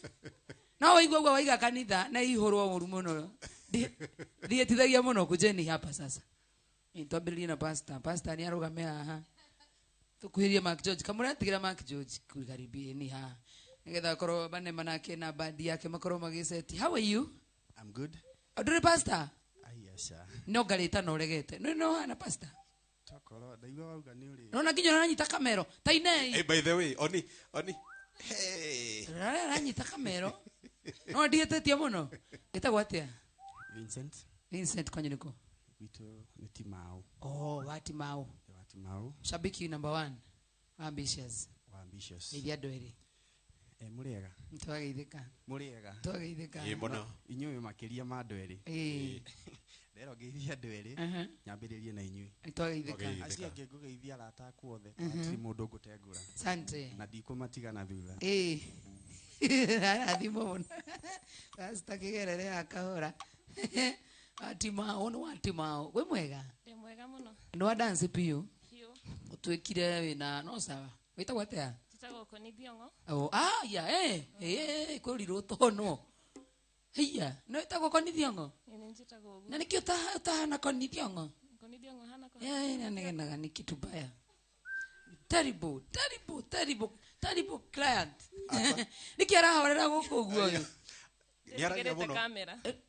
No waigua uguo waiga kanitha na ihurwo mũru mũno. Ndietithagia mũno kujeni hapa sasa. Twambĩrĩrie na pastor. Pastor ni arũgame haha. Tukuhĩrie Mark George. Kamũretigira Mark George kukaribie ni haha. Nigetha akorwo bane manake na bandi yake makorwo magĩceti. How are you? I'm good. Ndũrĩ pastor? Yes sir. No ngarĩta no ũregete. No no hana pastor. Tokorwo ndaigua wauga nĩ ũrĩ. Nona nginya ũranyita kamero. Ta inei. Hey, by the way, oni hey. Aranyita kamero. No ndiĩtĩtie mũno. Ĩtagwo atĩa? Vincent. Vincent kwanyu nĩkũ? Gwitũ nĩ Timau. Oh, wa Timau. Wa Timau. Shabiki number 1. Ambitious. Wa ambitious. Nĩ andũ erĩ. Mũrĩega. Twageithĩka. Mũrĩega. Twageithĩka. Ĩ mũno. Inyuĩ makĩria ma andũ erĩ. Ĩ. Ndero ngeithia andũ erĩ. Nyambĩrĩrie na inyuĩ. Twageithĩka. Acio angĩ ngũgeithia arata akwa othe. Hatirĩ mũndũ ngũtengũra. Asante. Na ndikũmatigana thutha. Ĩ. Arathimwo mũno. Pastor kĩgerere akahora. Watimao nĩ watimao. Wĩ mwega? Ndĩ mwega mũno. Nĩ wa dance piũ? Piũ. Ũtuĩkire wĩna no sawa. Wĩtagwo atĩa? Njĩtagwo Koni Thiong'o. Oh, ah, ya, kwĩrirwo tono. Hiya, no wĩtagwo Koni Thiong'o? Ĩ, nĩ njĩtagwo ũguo. Na nĩkĩ ũtahana Koni Thiong'o? Koni Thiong'o hana Koni. Nanegenaga nĩ kitu mbaya. Terrible, terrible, terrible, terrible client. Nĩkĩ arahorera gũkũ ũguo ũyũ? Nĩaragia mũno.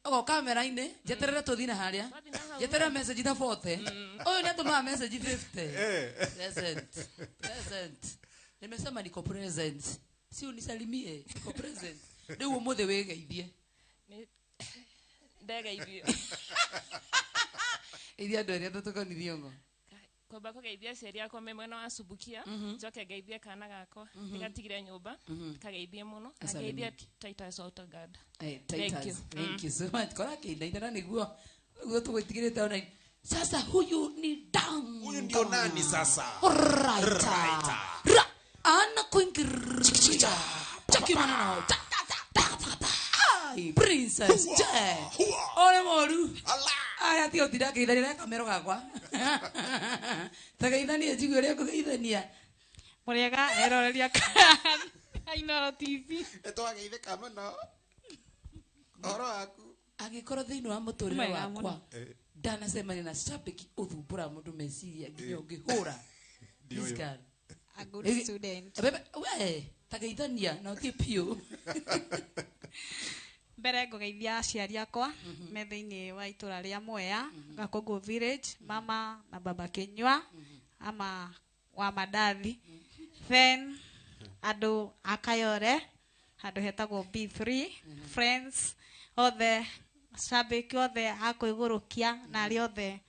O kamera-inĩ, njeterere tũthiĩ na harĩa. Njeterere message ta 40. Ũyũ nĩatũmaga message 50. Present. Present. Nimesema niko present. Si unisalimie, niko present. Rĩu ũmũthĩ wĩgeithie. Ndegeithio. Ithia andũ erĩ atatũ Koni Thiong'o. Kwamba kũgeithia aciari akwa me mwena wa Subukia, njoke ngeithie kana gakwa, ndigatigire nyũmba, kageithie mũno, na ngeithie Titus Autoguard. Titus, thank you so much. Kora kĩinaina na nĩguo ũguo tũgwĩtigĩrĩte ona. Sasa huyu ni dang. Huyu ndio nani sasa? Writer. Ana kuingiria. Chaki maneno. Ta ta ta ta ta. Ai, Princess J. Ole moru. Aya ti otira keithania kamero gakwa. Ta geithania njigue uria kugeithania. Mũrĩega eroreria Inooro TV. Twageithĩka mũno. Ũhoro waku? Angĩkorwo thĩinĩ wa mũtũrĩre wakwa ndanacemania na shabiki ũthumbũra mũndũ meciria nginya ũngĩhũra. This girl. A good student. Bebe, we, tageithania na ũthiĩ piũ. Mbere ngũgeithia aciari akwa me thĩinĩ wa itũra rĩa Mwea, Gakungu village, mama na baba Kinyua ama wa Mandathi. Then andũ a Kayore handũ hetagwo B3, friends othe, shabiki othe a kwĩgũrũkia na arĩa othe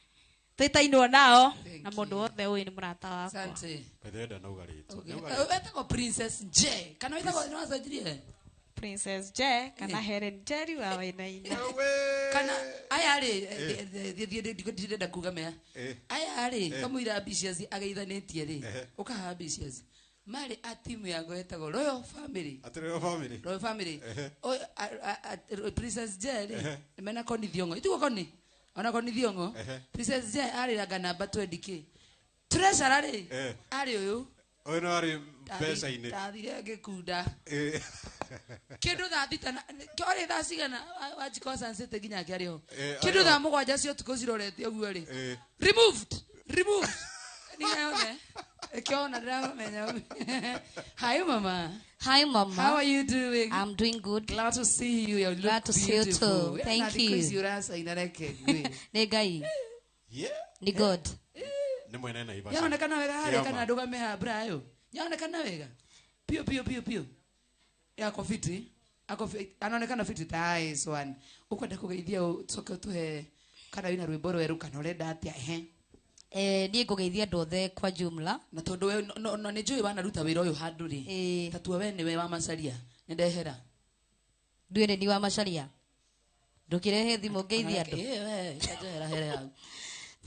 twĩtainwo nao na mũndũ wothe ũyũ nĩ mũrata wakwa. Asante. By the way, ndanauga rĩtwa. Wetagwo Princess J. Kana wetagwo nĩ wacenjirie? Princess J kana Helen Njeri wa Wainaina. Kana aya rĩ ndirenda kuga mea. Aya rĩ kamũira ambitious ageithanĩtie rĩ ũkaha ambitious. Marĩ a timu yangu ĩtagwo Royal Family. Atĩ Royal Family. Royal Family. Princess J rĩ mena Koni Thiong'o. Itiguo Koni? Ona Koni Thiong'o. Princess J arĩranga namba 20k. Treasurer rĩ arĩ ũyũ. Ũyũ no arĩ mbeca-inĩ. Ndathire ngĩkunda. Kĩndũ thaa thita kĩorĩ thaa cigana Wanjikũ Sunset nginya akĩarĩ ho. Kĩndũ thaa mũgwanja cia ũtukũ cirorete ũguo rĩ. Removed. Removed. Nĩ yothe. Ĩkĩona ndĩramenya. Hi mama. Hi mama. How are you doing? I'm doing good. Glad to see you. You look Glad to see you too. Thank you. Nĩ Ngai. Yeah. Nĩ God. Nĩ mwene Naivasha. Yaonekana wega harĩa kana ndũgame haha Brayo. Yaonekana wega. Pio pio pio pio. Yako fiti. Ako fiti. Anaonekana fiti ta this one. Ukwenda kugeithia ucoke utuhe kana wina rwimbo rweru kana urenda atia ehe. Niĩ ngũgeithia andũ othe kwa jumla. Na tondũ we no nĩ njũĩ wanaruta wĩra ũyũ handũ rĩ. Tatua we nĩwe wa Macharia. Nĩ ndehera. Nduĩ nĩ wa Macharia. Ndũkĩrehe thimũ ngeithie andũ. Eh, we, njohera here hau.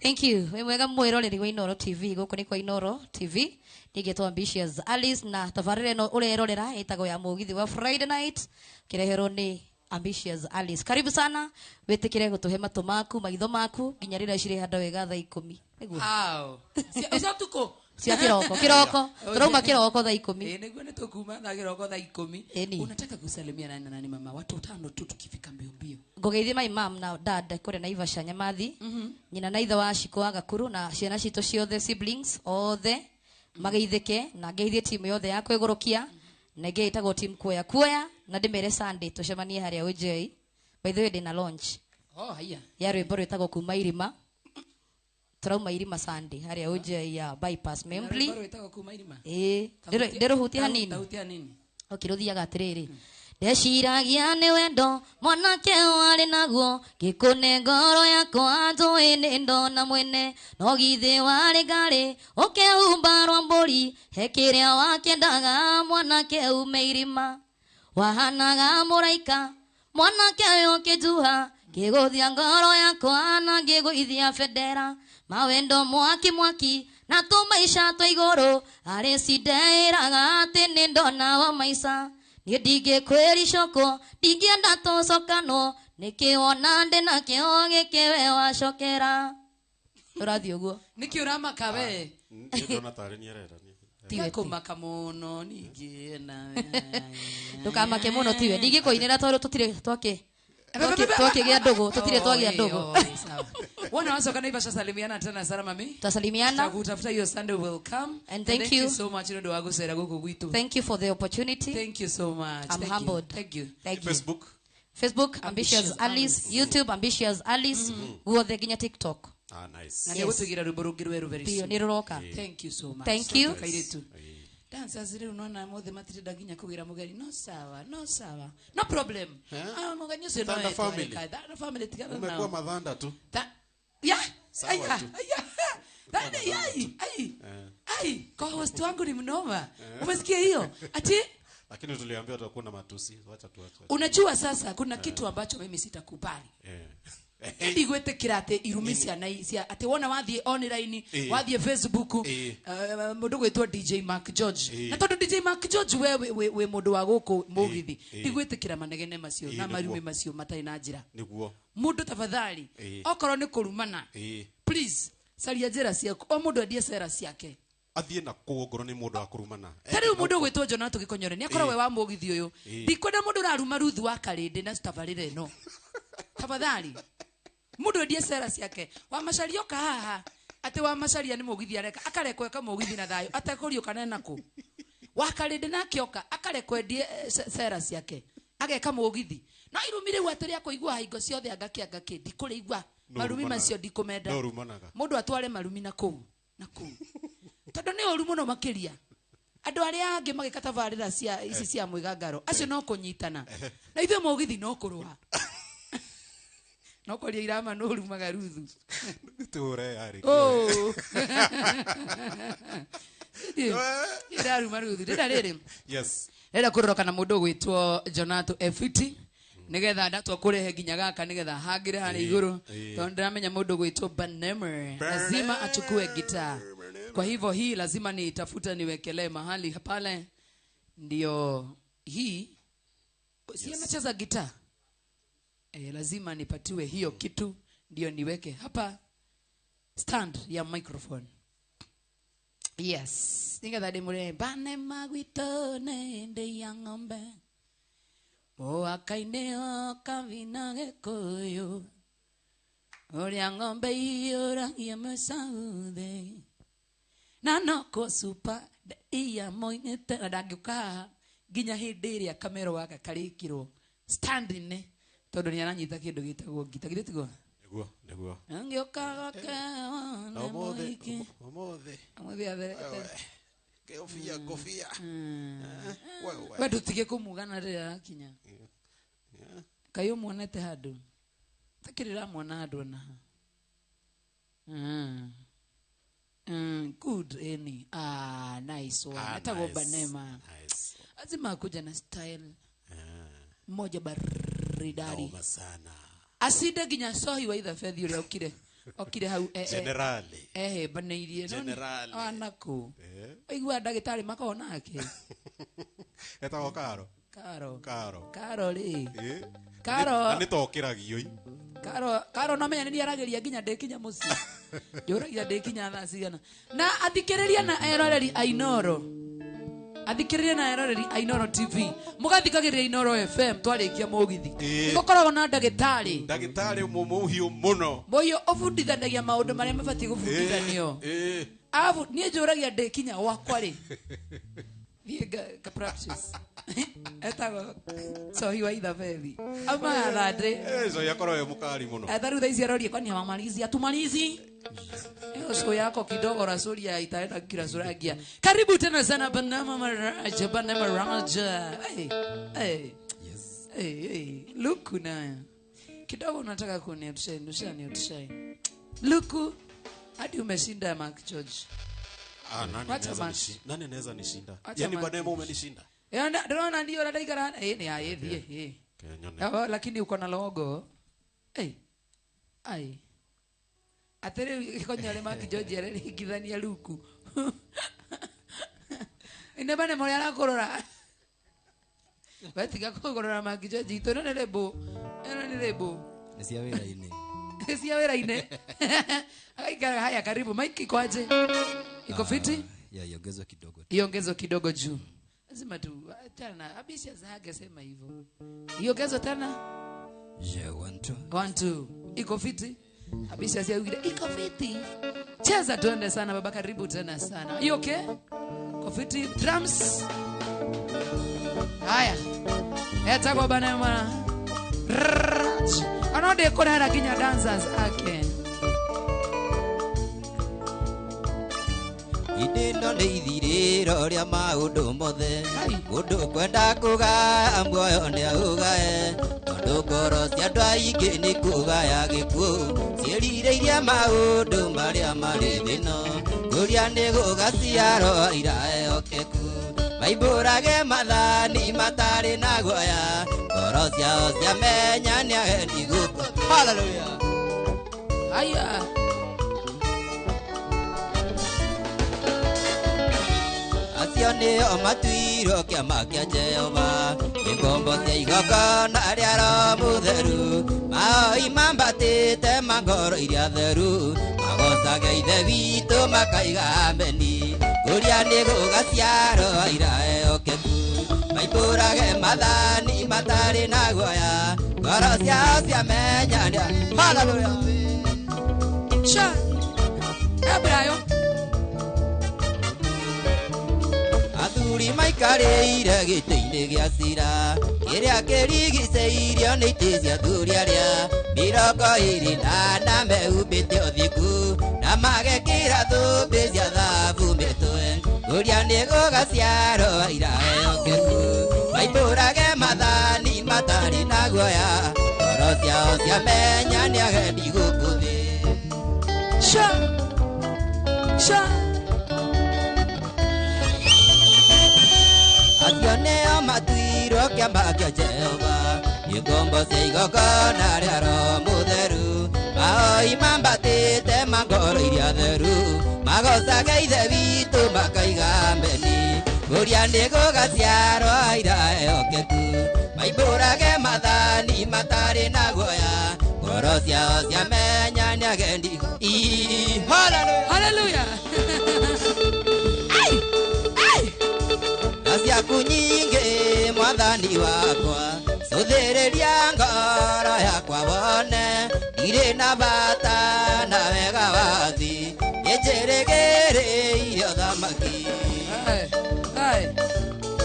Thank you. Wĩ mwega mwĩroreri wa Inooro TV. Gũkũ nĩ kwa Inooro TV. Nĩngĩtwo Ambitious Alice na tabarĩra ĩno ũrerorera ĩtagwo ya mũgithi wa Friday night kĩreherwo nĩ Ambitious Alice. Karibu sana, wĩtĩkĩre gũtũhe matũ maku, maitho maku nginya rĩrĩa cirĩ handũ wega thaa 10. Nĩguo. Au. Cia ũtukũ. Cia kĩroko, kĩroko. Tũrauma kĩroko thaa 10. Eh, nĩguo nĩ tũkuma thaa kĩroko thaa 10. Ĩni. Unataka kusalimia nani na nani mama? Watu watano tu tukifika mbio mbio. Ngũgeithie my mom na dad kũrĩa Naivasha Nyamathi. Nyina na ithe wa Shiko wa Gakuru na ciana citũ ciothe siblings othe mageithĩke na ngeithie timu yothe ya kwĩgũrũkia na ĩngĩ ĩtagwo team kuoya kuoya na ndĩmere Sunday tũcemanie harĩa OJ. By the way ndĩna launch Oh, haya. ya rwĩmbo rwĩtagwo kuma irima. Tũrauma irima Sunday harĩa OJ ya bypass Membly. Na rwĩmbo rwĩtagwo kuma irima. Ĩĩ, ndĩrũhutie hanini. Tahutia hanini. Okay, rũthiaga atĩrĩrĩ. Ndeciragia nĩ wendo mwanake warĩ naguo ngĩkũne ngoro yakwa njũĩ nĩ ndona mwene no githĩ warĩ ngarĩ ũkehumba rwa mbũri he kĩrĩa wakendaga mwanake ume irima wahanaga mũraika mwanake ũyũ ũkĩnjuha ngĩgũthia ngoro yakwa na ngĩgũithia bendera mawendo mwaki mwaki na tũmaica twa igũrũ arĩ cindeĩraga atĩ nĩ ndona wa maica niĩ ndingĩkwĩricũkwo ndingĩenda tũcokanwo nĩkĩ wona ndĩ nakĩo gĩkĩ we wacokera. Ũrathiĩ ũguo. Nĩkĩ ũramaka we? Niĩ ndona tarĩ niĩ arera. Tiga kũmaka mũno ningĩ nawe. Ndũkamake mũno tiwe. Ndingĩkũinĩra tondũ tũtirĩ twakĩ. Twakĩgĩa ndũgũ, tũtirĩ twagĩa ndũgũ. Wana wacoka Naivasha salimiana tena sana mami. Tutasalimiana. Tutakutafuta hiyo Sunday will come. And thank you. So much nĩ ũndũ wa gũcera gũkũ gwitũ. Thank you for the opportunity. Thank you so much. I'm Thank you. humbled. Thank you. Thank you. Facebook. Facebook Ambitious Alice, YouTube Ambitious Alice, guothe nginya TikTok. Ah, nice. Na nĩ gũtũigĩra rwĩmbo rũngĩ rwerũ very Biũ, soon. nĩ rũroka. Thank you so much. Thank you. Kairĩtu. Dancers rĩu nona mothe matirenda nginya kũgĩra mũgeni. No sawa, no sawa. No problem. Ah, mũgeni ũcio no Thanda etwarĩka. family. Thanda family tigana Umekuwa nao. madhanda tu. Ya. Sawa Aya, tu. aya. Thanda, ai, ai. Ai, co-host wangu ni mnoma. Umesikia hiyo? Ati Lakini tuliambiwa tutakuwa na matusi. Wacha tuache. unajua sasa kuna kitu ambacho mimi sitakubali. Ndigwĩtĩkĩra atĩ irumi ciana cia atĩ wona wathiĩ online wathiĩ Facebook mũndũ gwĩtwo DJ Mark George na tondũ DJ Mark George we wĩ mũndũ wa gũkũ mũgithi ndigwĩtĩkĩra manegene macio na marumi macio matarĩ na njĩra. Nĩguo. Mũndũ tafadhali okorwo nĩ kũrumana please caria njĩra ciaku o mũndũ endie cera ciake athiĩ na kũu ngoro nĩ mũndũ wa kũrumana. Ta rĩu mũndũ ũgwĩtwo Jonathan Gĩkonyore nĩ akoragwo we wa mũgithi ũyũ. Ndikwenda mũndũ ũraruma Ruth wa Karĩndĩ na tabarĩra ĩno. Tafadhali mũndũ endie cera ciake wa macaria oka haha atĩ wa macaria nĩ mũgithi areka akarekwo eka mũgithi na thayũ atekũriũka na kũ wa Karĩndĩ nake oka akarekwo endie cera ciake ageka mũgithi no irumi rĩu atĩ rĩa kũigua hingo ciothe angakĩ angakĩ ndikũrĩigua marumi macio ndikũmenda mũndũ atware marumi na kũu na kũu tondũ nĩ ũru mũno makĩria andũ arĩa angĩ magĩka tabarĩra cia ici cia mwĩgangaro acio no kũnyitana na ithuĩ mũgithi no kũrũa no kwaria irama no rumaga Ruthu tũre yarĩ oh ndiraruma Ruthu ndĩra rĩrĩ. Yes. Ndĩrenda kũrora kana mũndũ ũgwĩtwo Jonathan Efiti nigetha ndatua kũrehe nginya gaka nigetha hangĩre harĩa igũrũ tondũ ndĩramenya mũndũ ũgwĩtwo Banemer lazima achukue gitaa. Kwa hivyo hii lazima niitafute niwekelee mahali pale ndio hii si anacheza gitaa. Lazima nipatiwe hiyo kitu ndio niweke hapa stand ya microphone. Yes. Nigetha ndĩmũrehe Banema gwitũ nĩ ndĩ ya ng'ombe mũhaka-inĩ o Kavina Gĩkũyũ ũrĩa ng'ombe iyũragia mĩcauthĩ na no kũcupa iya moimĩte na ndangĩũka haha nginya hĩndĩ ĩrĩa kamero gaka karĩkĩrwo stand-inĩ tondũ nĩ aranyita kĩndũ gĩtagwo ngita githĩ tiguo? Nĩguo, nĩguo. Ngĩũka gwake wone mũhiki. Ũmũthĩ. Ũmũthĩ atherete. Kofia, kofia. We ndũtige kũmugana rĩrĩa arakinya. Kaĩ ũmuonete handũ? Takĩrĩ ũramuona handũ ona ha. Good any. Ah, nice one. Etagwo Banema. Nice. Lazima akuja na style. Moja baridadi. Noma sana. Acinde nginya cohi wa ithabethi ũrĩa okire okire hau Generali. Ehĩmbanĩirie. Generali. Anakũ waigua ndagĩtarĩ makoragwo nake. Etagwo Karo. Karo. Karo. Karo rĩ. Eh. Karo. Na nĩ tokĩragio i. Karo Karo no menya nĩ aragĩria nginya ndĩkinya mũciĩ. Njũragia ndĩkinya thaa cigana. Na athikĩrĩria na eroreri a Inooro. Athikĩrĩria na eroreri a Inooro TV. Mũgathikagĩrĩria Inooro FM twarĩkia mũgithi. Ĩĩ. Gũkoragwo na ndagĩtarĩ. Ndagĩtarĩ mũmũhiũ mũno. Mũhiũ ũbundithanagia maũndũ marĩa mabatiĩ gũbundithanio. Ĩĩ. Arabu niĩ njũragia ndĩkinya gwakwa rĩ. Thiĩ nga practice. Etagwo cohi wa ithabethi. Ama thandĩ. Eh, cohi akorwo e mũkari mũno. Hata rĩu thaa ici aroria kwani hawamalizi hatumalizi hiyo show yako kidogo rasulia itaenda kirasuragia. Karibu tena sana Banama Maraja, Banama Raja. Hey, hey. Yes. Hey, hey. Luku nayo kidogo unataka kuniutshaini ushaniutshai Luku hadi umeshinda Mark George. Ah, nani Wacha anaweza Mark. nani anaweza nishinda? Wacha Yaani Mark. Banema umenishinda. Ndĩrona ndio ũrĩa eh ni aye thiĩ eh. Kenyone. Oh, lakini uko na logo. Hey. Ai. Atĩrĩ gĩkonyore Mark George areringithania Luku. Ine bane mũrĩa arakũrora. Wetiga kũgũrora Mark George itũ ĩno nĩ label. Ĩno nĩ label. Nĩ cia wĩra-inĩ. Cia wĩra-inĩ. Agaikara haya karibu. Mike iko aje? Iko fiti? Ya iongezwe kidogo. Iongezwe kidogo juu. Lazima tu achana na Abisha zake sema hivyo. Iongezwe tena. Yeah, 1 2. 1 2. Iko fiti? Abisha sia wile iko fiti. Cheza tuende sana baba, karibu tena sana. You okay? Iko fiti drums. Haya. Eta kwa bana mwana. Anode kona na kinya dancers ake. Indĩno nĩ ithirĩro rĩa maũndũ mothe mũndũ kwenda kũgaya muoyo nĩ aũgae tondũ ngoro cia andũ aingĩ nĩ kũgaya gĩkuũ ciĩrirĩirie maũndũ marĩa marĩ thĩno kũrĩa nĩ gũgaciarwo iraehokeku maimbũrage mathani matarĩ na guoya ngoro ciao ciamenya nĩ agendi gũkũ. Hallelujah. Haya. Acio nĩo matuirwo kĩama kĩa Jehova nĩ ngombo cia igongona rĩa Roho Mũtheru maoi mambatĩte ma ngoro iria theru magocage Ithe witũ makaiga ameni kũrĩa nĩ gũgaciarwo iraehokeku maimbũrage mathani matarĩ na guoya ngoro ciao ciamenya nĩ. Hallelujah. Sha. Abrayo. Athuri maikarĩire gĩtĩ-inĩ gĩa cira kĩrĩa kĩrigicĩirio nĩ itĩ cia athuri arĩa 24 mehumbĩte ũthingu na magekĩra thũmbĩ cia thahabu mĩtwe kũrĩa nĩ gũgaciarwo iraehokeku maimbũrage mathani matarĩ na guoya ngoro ciao ciamenya nĩ agendi gũkũ thĩ. Sha. Sha. Acio nĩo matuirwo kĩama kĩa Jehova nĩ ngombo cia igongona rĩa Roho Mũtheru maoi mambatĩte ma ngoro iria theru magocage Ithe witũ makaiga ameni kũrĩa nĩ gũgaciarwo iraehokeku maimbũrage mathani matarĩ na guoya ngoro ciao ciamenya nĩ agendi. Hallelujah. Hallelujah. Ai. Ai. Ciaku nyingĩ mwathani wakwa cũthĩrĩria ngoro yakwa wone ndirĩ na bata na wega wa thĩ nĩnjĩrĩgĩrĩire ũthamaki.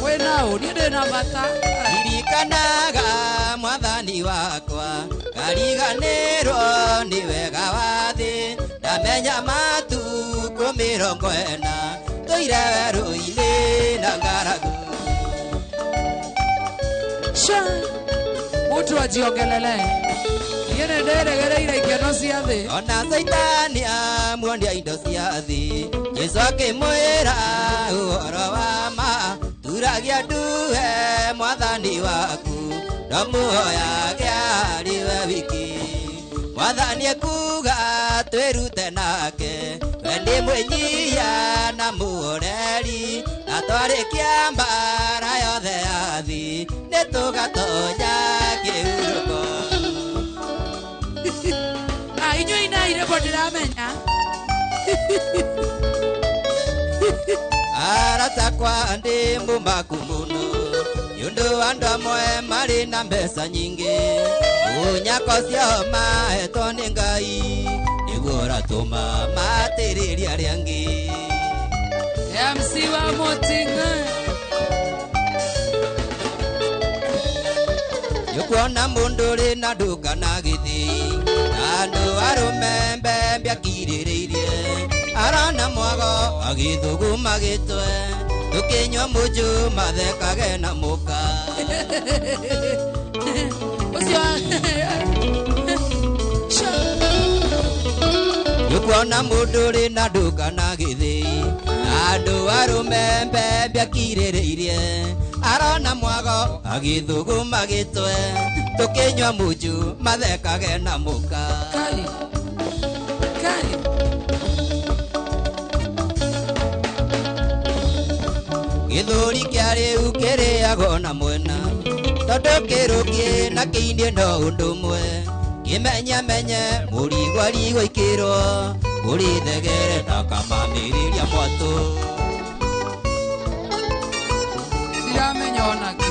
Wĩ naũ niĩ ndĩ na bata. Ririkanaga mwathani wakwa ngariganĩrwo nĩ wega wa thĩ ndamenya matukũ 40 tũire werũ-inĩ na ng'aragu. Sha. Mtu ajiongelele. Niĩ nĩ ndĩrĩgĩrĩire ikeno cia thĩ. Ona Caitani amuonia indo cia thĩ Jesũ akĩmwĩra ũhoro wa ma turagia nduhe mwathani waku Ndamuhoya kĩariwe wiki Mwathani ekuga twĩrute nake we nĩ mwĩnyihia na mũhoreri na twarĩkia mbara yothe ya thĩ nĩ tũgatonya kĩhurũko. Ah, inyuĩ inai rwĩmbo ndĩramenya. Arata kwa ndĩ mũmaku mũno nĩ ũndũ andũ amwe marĩ na mbeca nyingĩ ũnyako cio mahetwo nĩ Ngai nĩguo ũratũma matĩrĩrie arĩa angĩ. MC wa Mutinga. Nĩũkuona mũndũ ũrĩ na nduka na gĩthĩi na andũ arũme mbembe akirĩrĩirie arona mwago agĩthuguma gĩtwe tũkĩnyua mũnjũ mathekage na mũka. Ũcio Nĩũkuona mũndũ ũrĩ na nduka na gĩthĩi na andũ arũme mbembe akirĩrĩirie arona mwago agĩthuguma gĩtwe tũkĩnyua mũnjũ mathekage na mũka. Kai. Kai. Gĩthũri kĩa rĩu kĩrĩagwo na mwena tondũ kĩrũkie na kĩinie no ũndũ ũmwe kĩmenyamenye mũrigo arigo ikĩrwo kũrĩ thegere na kamamĩrĩria mwatũ. Ndiramenya onakĩ.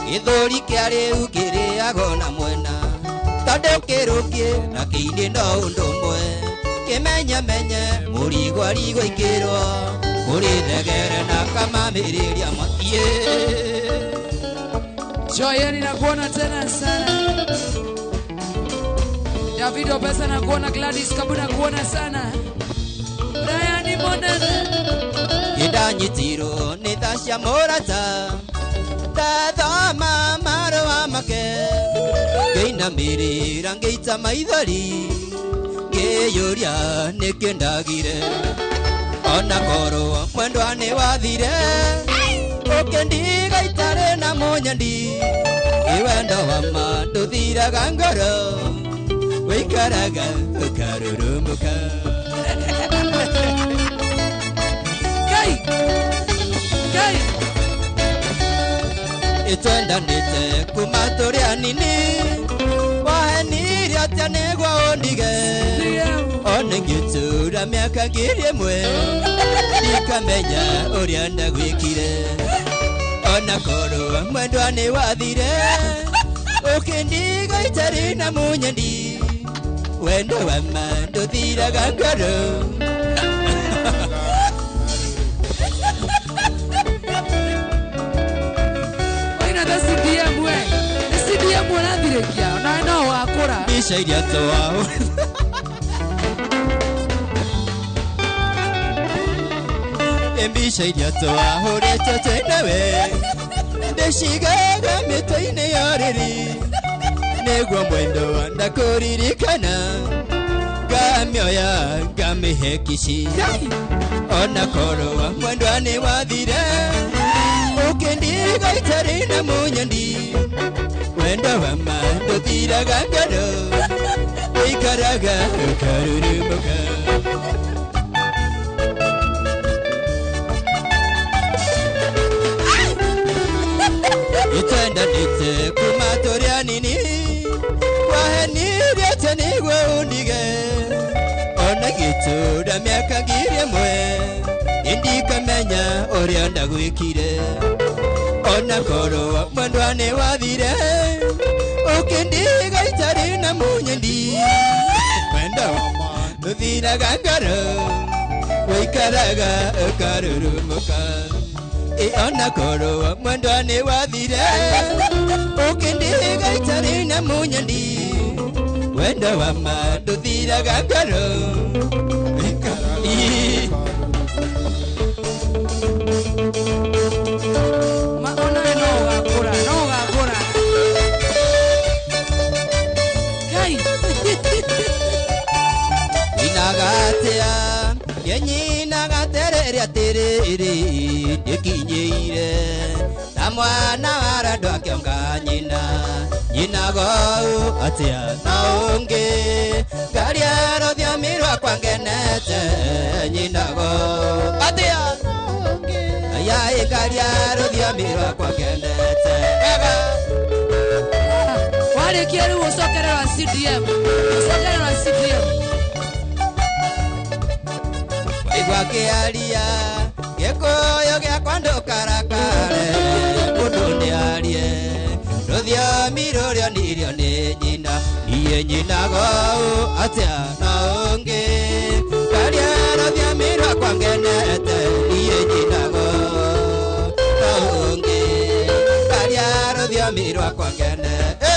Gĩthũri kĩa rĩu kĩrĩagwo na mwena tondũ kĩrũkie na kĩinie no ũndũ ũmwe kĩmenyamenye mũrigo arigo ikĩrwo kũrĩ thegere na kamamĩrĩria mwatũ. Joyeni nakuona tena sana. David Obesa nakuona, Gladys Kabu nakuona sana. Brian Monene. Nĩndanyitirwo nĩ tha cia mũrata ndathoma marũa make ngĩinamĩrĩra ngĩita maithori ngĩyũria nĩkĩ ndagire ona korwo mwendwa nĩ wathire ũkĩndiga itarĩ na mũnyendi wendo wa ma ndũthiraga ngoro wĩikaraga ũkarurumũka. Kai. Kai. Ĩtwendanĩte kuma tũrĩ anini wahenirie atĩa nĩguo ũndige ona ngĩtũra mĩaka 1000 ndikamenya ũrĩa ndagwĩkire ona korwo mwendwa nĩ wathire ũkĩndiga itarĩ na mũnyendi wendo wa ma ndũthiraga ngoro. Oina the CDM we. The CDM ũrathirĩkia na no wakũra. Mbica iria twahũrĩte mbica iria twahũrĩte twĩ nawe ndĩcigaga mĩtwe-inĩ ya rĩrĩ nĩguo mwendo ndakũririkana ngamĩoya ngamĩhe kici ona korwo mwendwa nĩ wathire ũkĩndiga itarĩ na mũnyendi wendo wa ma ndũthiraga ngoro ũikaraga ũkarurumũka. Itwendanĩte kuma tũrĩ anini wahenirie atĩa nĩguo ũndige ona ngĩtũra mĩaka 1000 ndikamenya ũrĩa ndagwĩkire ona korwo mwendwa nĩ wathire ũkĩndiga itarĩ na mũnyendi wendo ndũthiraga ngoro wĩikaraga ũkarurumũka. Ona korwo mwendwa nĩ wathire ũkĩndiga itarĩ na mũnyendi wendo wa ma ndũthiraga ngoro. Ma ona no ũgakũra no ũgakũra. Kai. Inaga atĩa nyenyinaga terere atĩrĩrĩ ndĩkinyĩire ta Ta mwana warendwo akĩonga nyina nyinago atia na ũngĩ ngaria rũthiomi rwakwa ngenete nyinago atia aya ngaria rũthiomi rwakwa ngenete wega warĩkia rĩu ũcokere wa CDM ũcokere wa CDM waigua kĩaria gĩkũyũ gĩakwa ndũkarakare mũndũ nĩarie rũthiomi rũrĩa nirio nĩ nyina niĩ nyinago atĩa na ũngĩ ngaria rũthiomi rwakwa ngenete niĩ nyinago na ũngĩ ngaria rũthiomi rwakwa ngenete.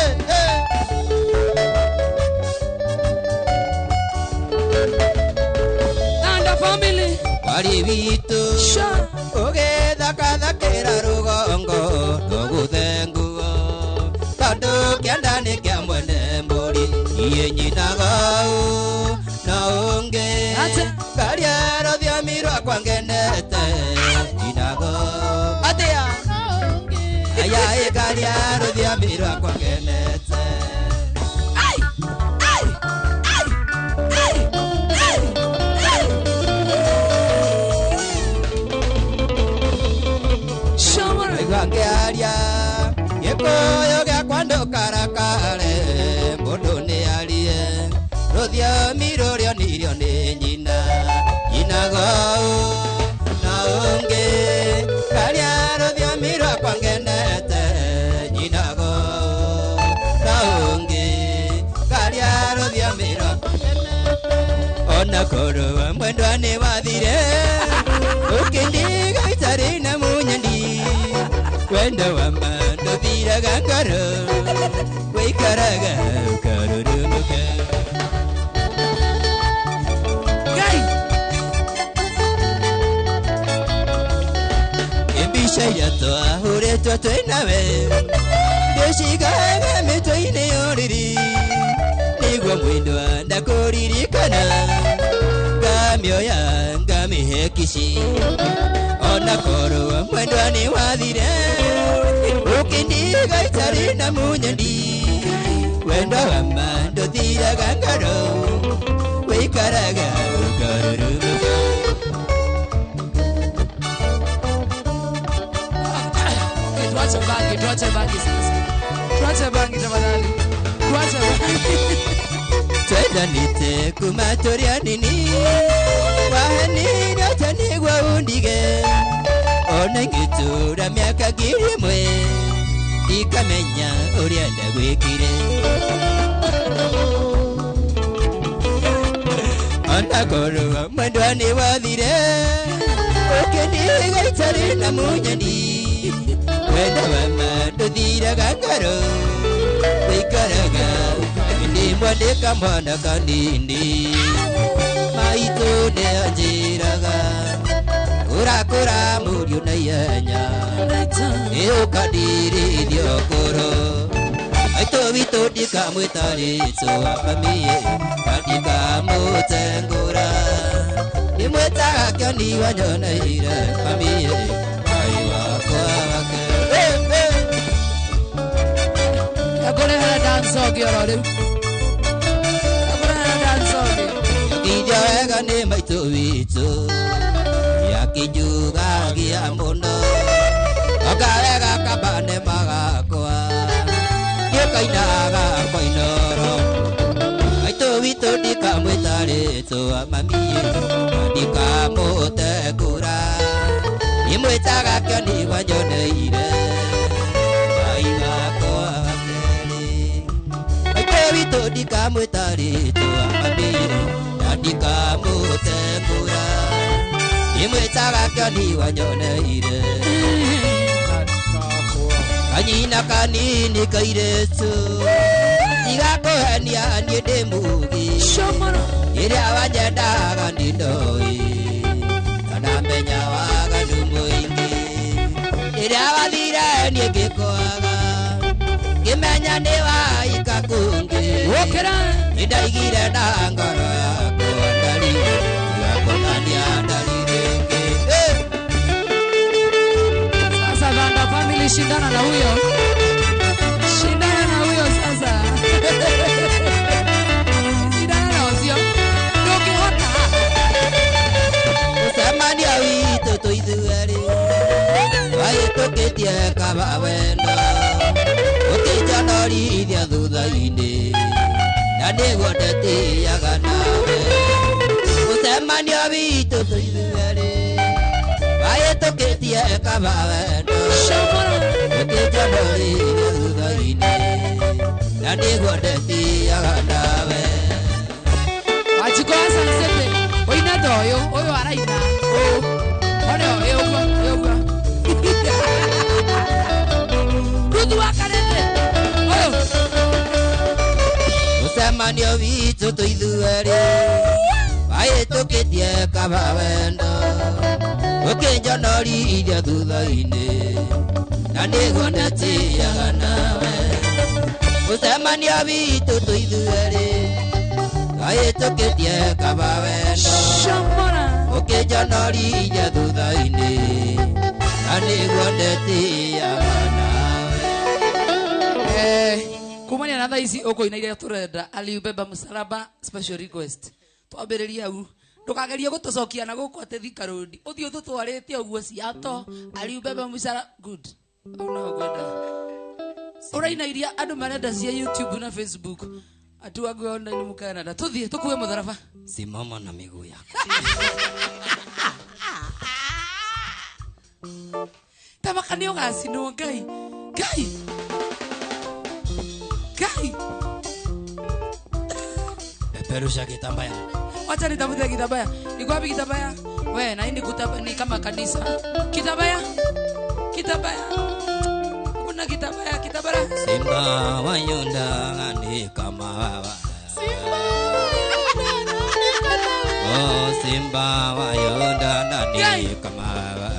Family wari witũ ũgĩthakathakĩra rũgongo ndũgũthe nguo tondũ kĩanda nĩ kĩa mwene mbũri niĩ nyinaga na ũngĩ ngaria rũthiomi rwakwa ngenete nyinago atĩa aya ngaria rũthiomi rwakwa ngenete. Ngĩaria gĩkũyũ gĩakwa ndũkarakare mũndũ nĩarie rũthiomi rũrĩa nirio nĩ nyina nyinago na ũngĩ ngaria rũthiomi rwakwa ngenete nyinago na ũngĩ ngaria rũthiomi rwakwa ngenete ona korwo mwendwa nĩ wathire ũkĩndiga itarĩ na mũnyendi wendo wa ndũthiraga ngoro wĩikaraga ũkarurumũka. Ngai mbica iria twahũrĩtwo twĩ nawe ndĩcigaga mĩtwe-inĩ ya ũrĩrĩ nĩguo mwendwa ndakũririkana ngamĩoya ngamĩhe kici ona korwo mwendwa nĩ wathire ũkĩndiga itarĩ na mũnyendi wendo wa ma ndũthiraga ngoro wĩikaraga ũkarurumũka. Tuache bangi, tuache bangi sasa. Tuache bangi tafadhali. Tuache bangi. Twendanĩte kuma tũrĩ anini wahenire atĩa nĩguo ũndige ona ingĩtũra mĩaka 1000 ndikamenya ũrĩa ndagwĩkire ona korwo mwendwa nĩ wathire ũkĩndiga itarĩ na mũnyeni wendo wa ma ndũthiraga ngoro wĩikaraga ndimwandĩka mwana kanini maitũ nĩanjĩraga ũrakũra mũriũ na ihenya nĩũkandirithia ũkũrũ maitũ witũ ndikamwĩta rĩtwa mamiĩ na ndikamũtengũra ndimwĩtaga kĩoni wanyoneire mamiĩ mai wakwa wake. Ngũrehera dance ũngĩ oro rĩu. Ngũrehera dance ũngĩ. Ngithia wega nĩ maitũ witũ yakĩnjugagia mũno oka wega kambane magakwa nĩũkainaga kwa inoro maitũ witũ ndikamwĩta rĩtwa mamiĩ na ndikamũtengũra ndimwĩtaga kĩoni wanyoneire mai wakwa wakerĩ maitũ witũ ndikamwĩta rĩtwa mamiĩ na ndikamũtengũra ndimwĩtaga kĩoni wanyoneire kanyina kanini kairĩtu ndigakũhenia niĩ ndĩ mũũgĩ rĩrĩa wanyendaga ndindoĩ na ndamenya waganu mũingĩ rĩrĩa wathire niĩ ngĩkwaga ngĩmenya nĩ waika kũngĩ nĩndaigire na ngoro yakwa ndarire ndigakonania ndari rĩngĩ. Sasa Vanda family shinda Wahĩtũkĩtie kaba wendo Ũkĩnjonorithia thutha-inĩ Na nĩguo ndetĩaga nawe Mũcemanio witũ tũithuerĩ Wahĩtũkĩtie kaba wendo Ũkĩnjonorithia thutha-inĩ Na nĩguo ndetĩaga nawe Wachiko wa Sansete oina ta ũyũ ũyũ araina ũũ one ĩ ũguo ĩ ũguo Ruthu wa Karĩndĩ ũyũ Mũcemanio witũ tũithuerĩ Wahĩtũkĩtie kaba wendo Ũkĩnjonorithia thutha-inĩ Na nĩguo ndetĩaga nawe Mũcemanio witũ tũithuerĩ Wahĩtũkĩtie kaba wendo Ũkĩnjonorithia thutha-inĩ Na nĩguo ndetĩaga nawe Kumania na thaa ici ũkũina iria tũrenda aliubeba msalaba special request twambĩrĩrie hau ndũkagerie gũtũcokia na gũkũ atĩ Thika Road ũthiĩ ũtũtwarĩte ũguo ciato aliubeba msalaba good hau noho ngwenda ũraina iria andũ marenda cia YouTube na Facebook atu wangu online mu Canada tũthiĩ tũkue mũtharaba Simama na miguu yako tamaka nĩ ũgacinwo Ngai Ngai Ngai Peperusha kitambaya Wacha nitafute kitambaya. Iko wapi kitambaya? We, na hii ni kama kanisa. Kitambaya. Kitambaya. Kuna kitambaya, kitambara. Simba wa Yuda ni kama wawa Oh, Simba wa Yuda ni kama wawa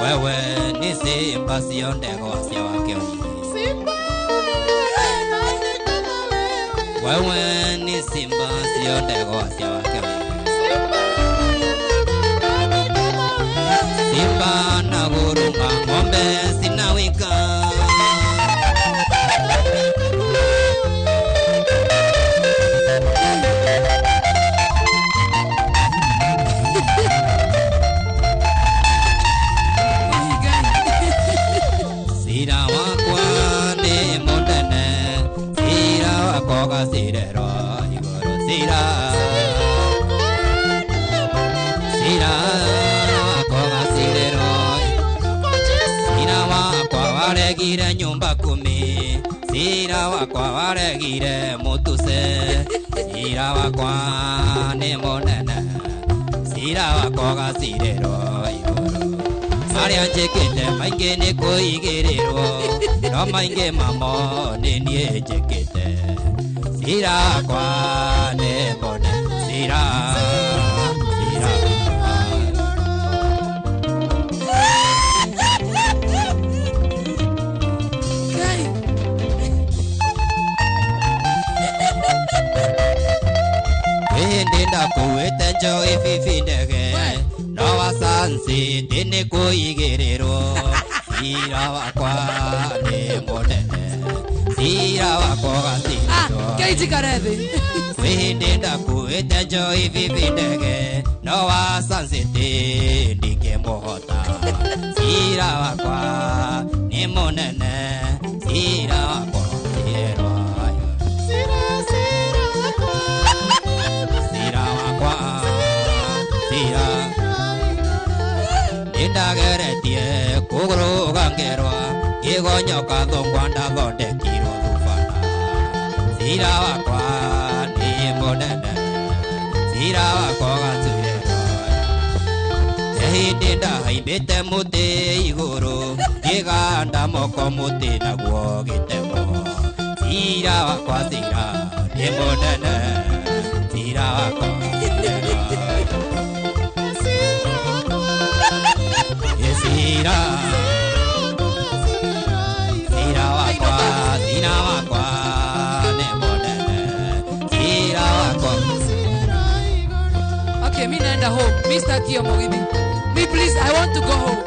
Wewe ni simba sio ndegwa cia wake Wewe ni simba sio ndegwa cia wake Simba na guruma ng'ombe sinawika Sira wakwa ni munene Sira wakwa ũgacirerwo igũrũ Sira Sira wakwa ũgacirerwo Sira wakwa waregire nyumba kumi Sira wakwa waregire mũtuse Sira wakwa nĩ mũnene Sira wakwa ũgacirerwo igũrũ Marĩa njĩkĩte maingĩ nĩ kũigĩrĩrwo No maingĩ mamo nĩ niĩ njĩkĩte Sira wakwa nĩ mũnene Sira Sira Ngai Hĩndĩ ndakuĩte njohi bibi ndege No wasansi nĩ kũigĩrĩrwo Sira wakwa nĩ mũnene Sira wakwa ũgacirĩrwo Kei njikare thĩ Hĩndĩ ndakuĩte njohi bibi ndege No wasansi ndingĩmũhota Sira wakwa nĩ mũnene Sira wakwa ũgacirĩrwo Sira wakwa Sira Nĩndageretie kũgũrũga ngerwa Ngĩgonyoka thũngwa ndathondekirwo thubana Sira wakwa nĩ mũnene Sira wakwa ũgatuĩrwo Hĩndĩ ndahaimbĩte mũtĩ igũrũ Ngĩganda moko mũtĩ naguo gĩtemo Sira wakwa sira nĩ mũnene Sira wakwa Sira Sira wakwa Sira wakwa nĩ mũnene Sira wakwa Okay, mi naenda home. Mi sitaki hiyo mũgithi. Me please, I want to go home.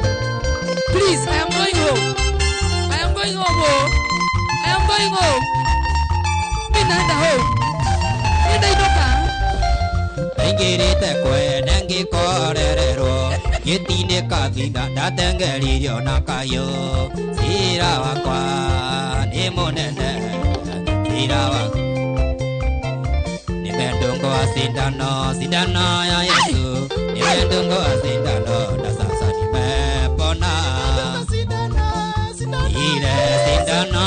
Please, I am going home. I am going home. Oh. I am going home. Mi naenda home. Nenda inoka. Ndaingĩrĩte kwene ngĩkorererwo gĩtinĩka thitha ndatengeririo na kayũ cira wakwa nĩ mũnene cira wakwa nimedungwa sindano sindano ya Yesu nimedungwa sindano na sasa nimepona ile sindano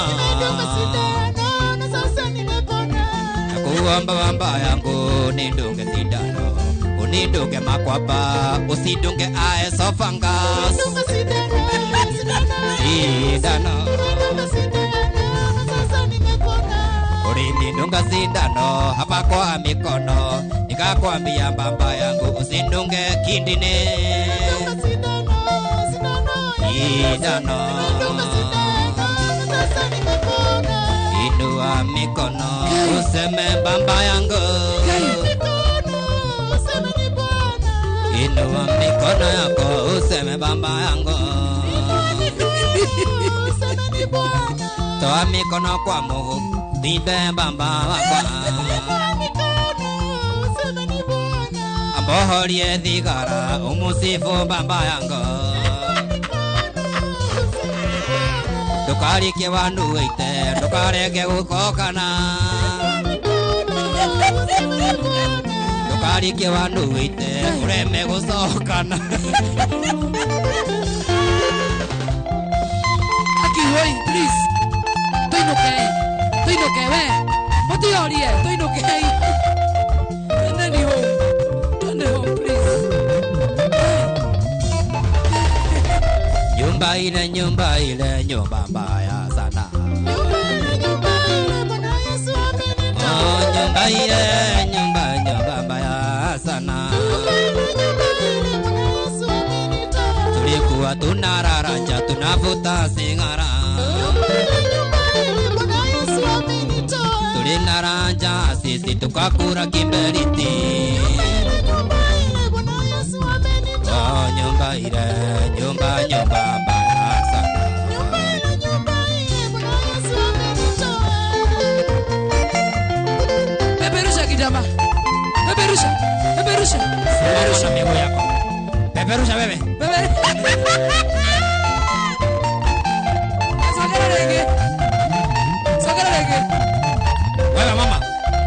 nakuomba wamba yangu nidunge sindano unidunge makwapa usidunge aesofangas sindano ulinidunga sindano hapa kwa mikono nikakwambia mbamba yangu usindunge kindini sindano inua mikono useme mbamba yangu inua mikono yako useme mbamba yangu toa mikono kwa Mungu nipe mbamba wakwa ambohorie thigara umusifu mbamba yangu ndukarike wanuite ndukareke gukokana ndukarike wanuite ureme gucokana Akiwoi please tuinuke tuinuke we mutiorie tuinuke twendeni home twende home please nyumba ile nyumba mbaya sana oh nyumba ile nyumba nyumba mbaya sana tulikuwa tunararanja tunavuta sigara tulinaranja sisi tukakura kimberiti oh nyumba ile nyumba nyumba mbaya sana peperusha kijama peperusha peperusha peperusha miguu yako peperusha wewe sogera rege sogera rege wewe mama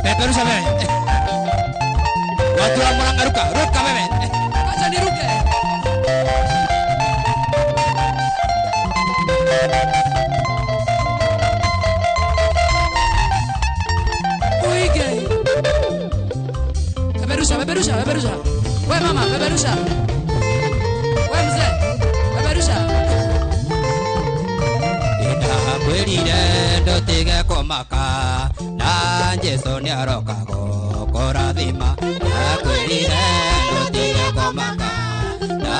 peperusha wewe watu wa Murang'a ruka ruka wewe acha niruke uige peperusha peperusha peperusha wewe mama peperusha wewe mzee peperusha ndakwĩrire ndũtige kũmaka na Jesũ nĩaroka gũkũrathima ndakwĩrire ndũtige kũmaka na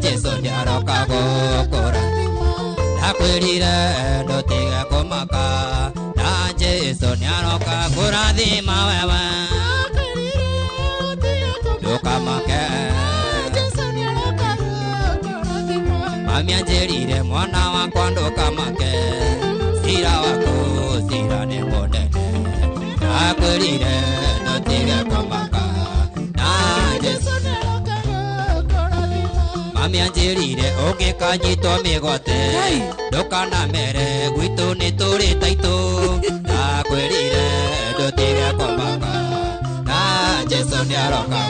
Jesũ nĩaroka gũkũrathima ndakwĩrire ndũtige kũmaka na Jesũ nĩaroka kũrathima wewe ndũkamake mami anjĩrire mwana wakwa ndũkamake cira waku cira nĩ mũnene ndakwĩrire ndũtige kũmaka na Jesũ mami anjĩrire ũngĩkanyitwo mĩgwate ndũkanamere gwitũ nĩ tũrĩ taitũ ndakwĩrire ndũtige kũmaka na Jesũ nĩaroka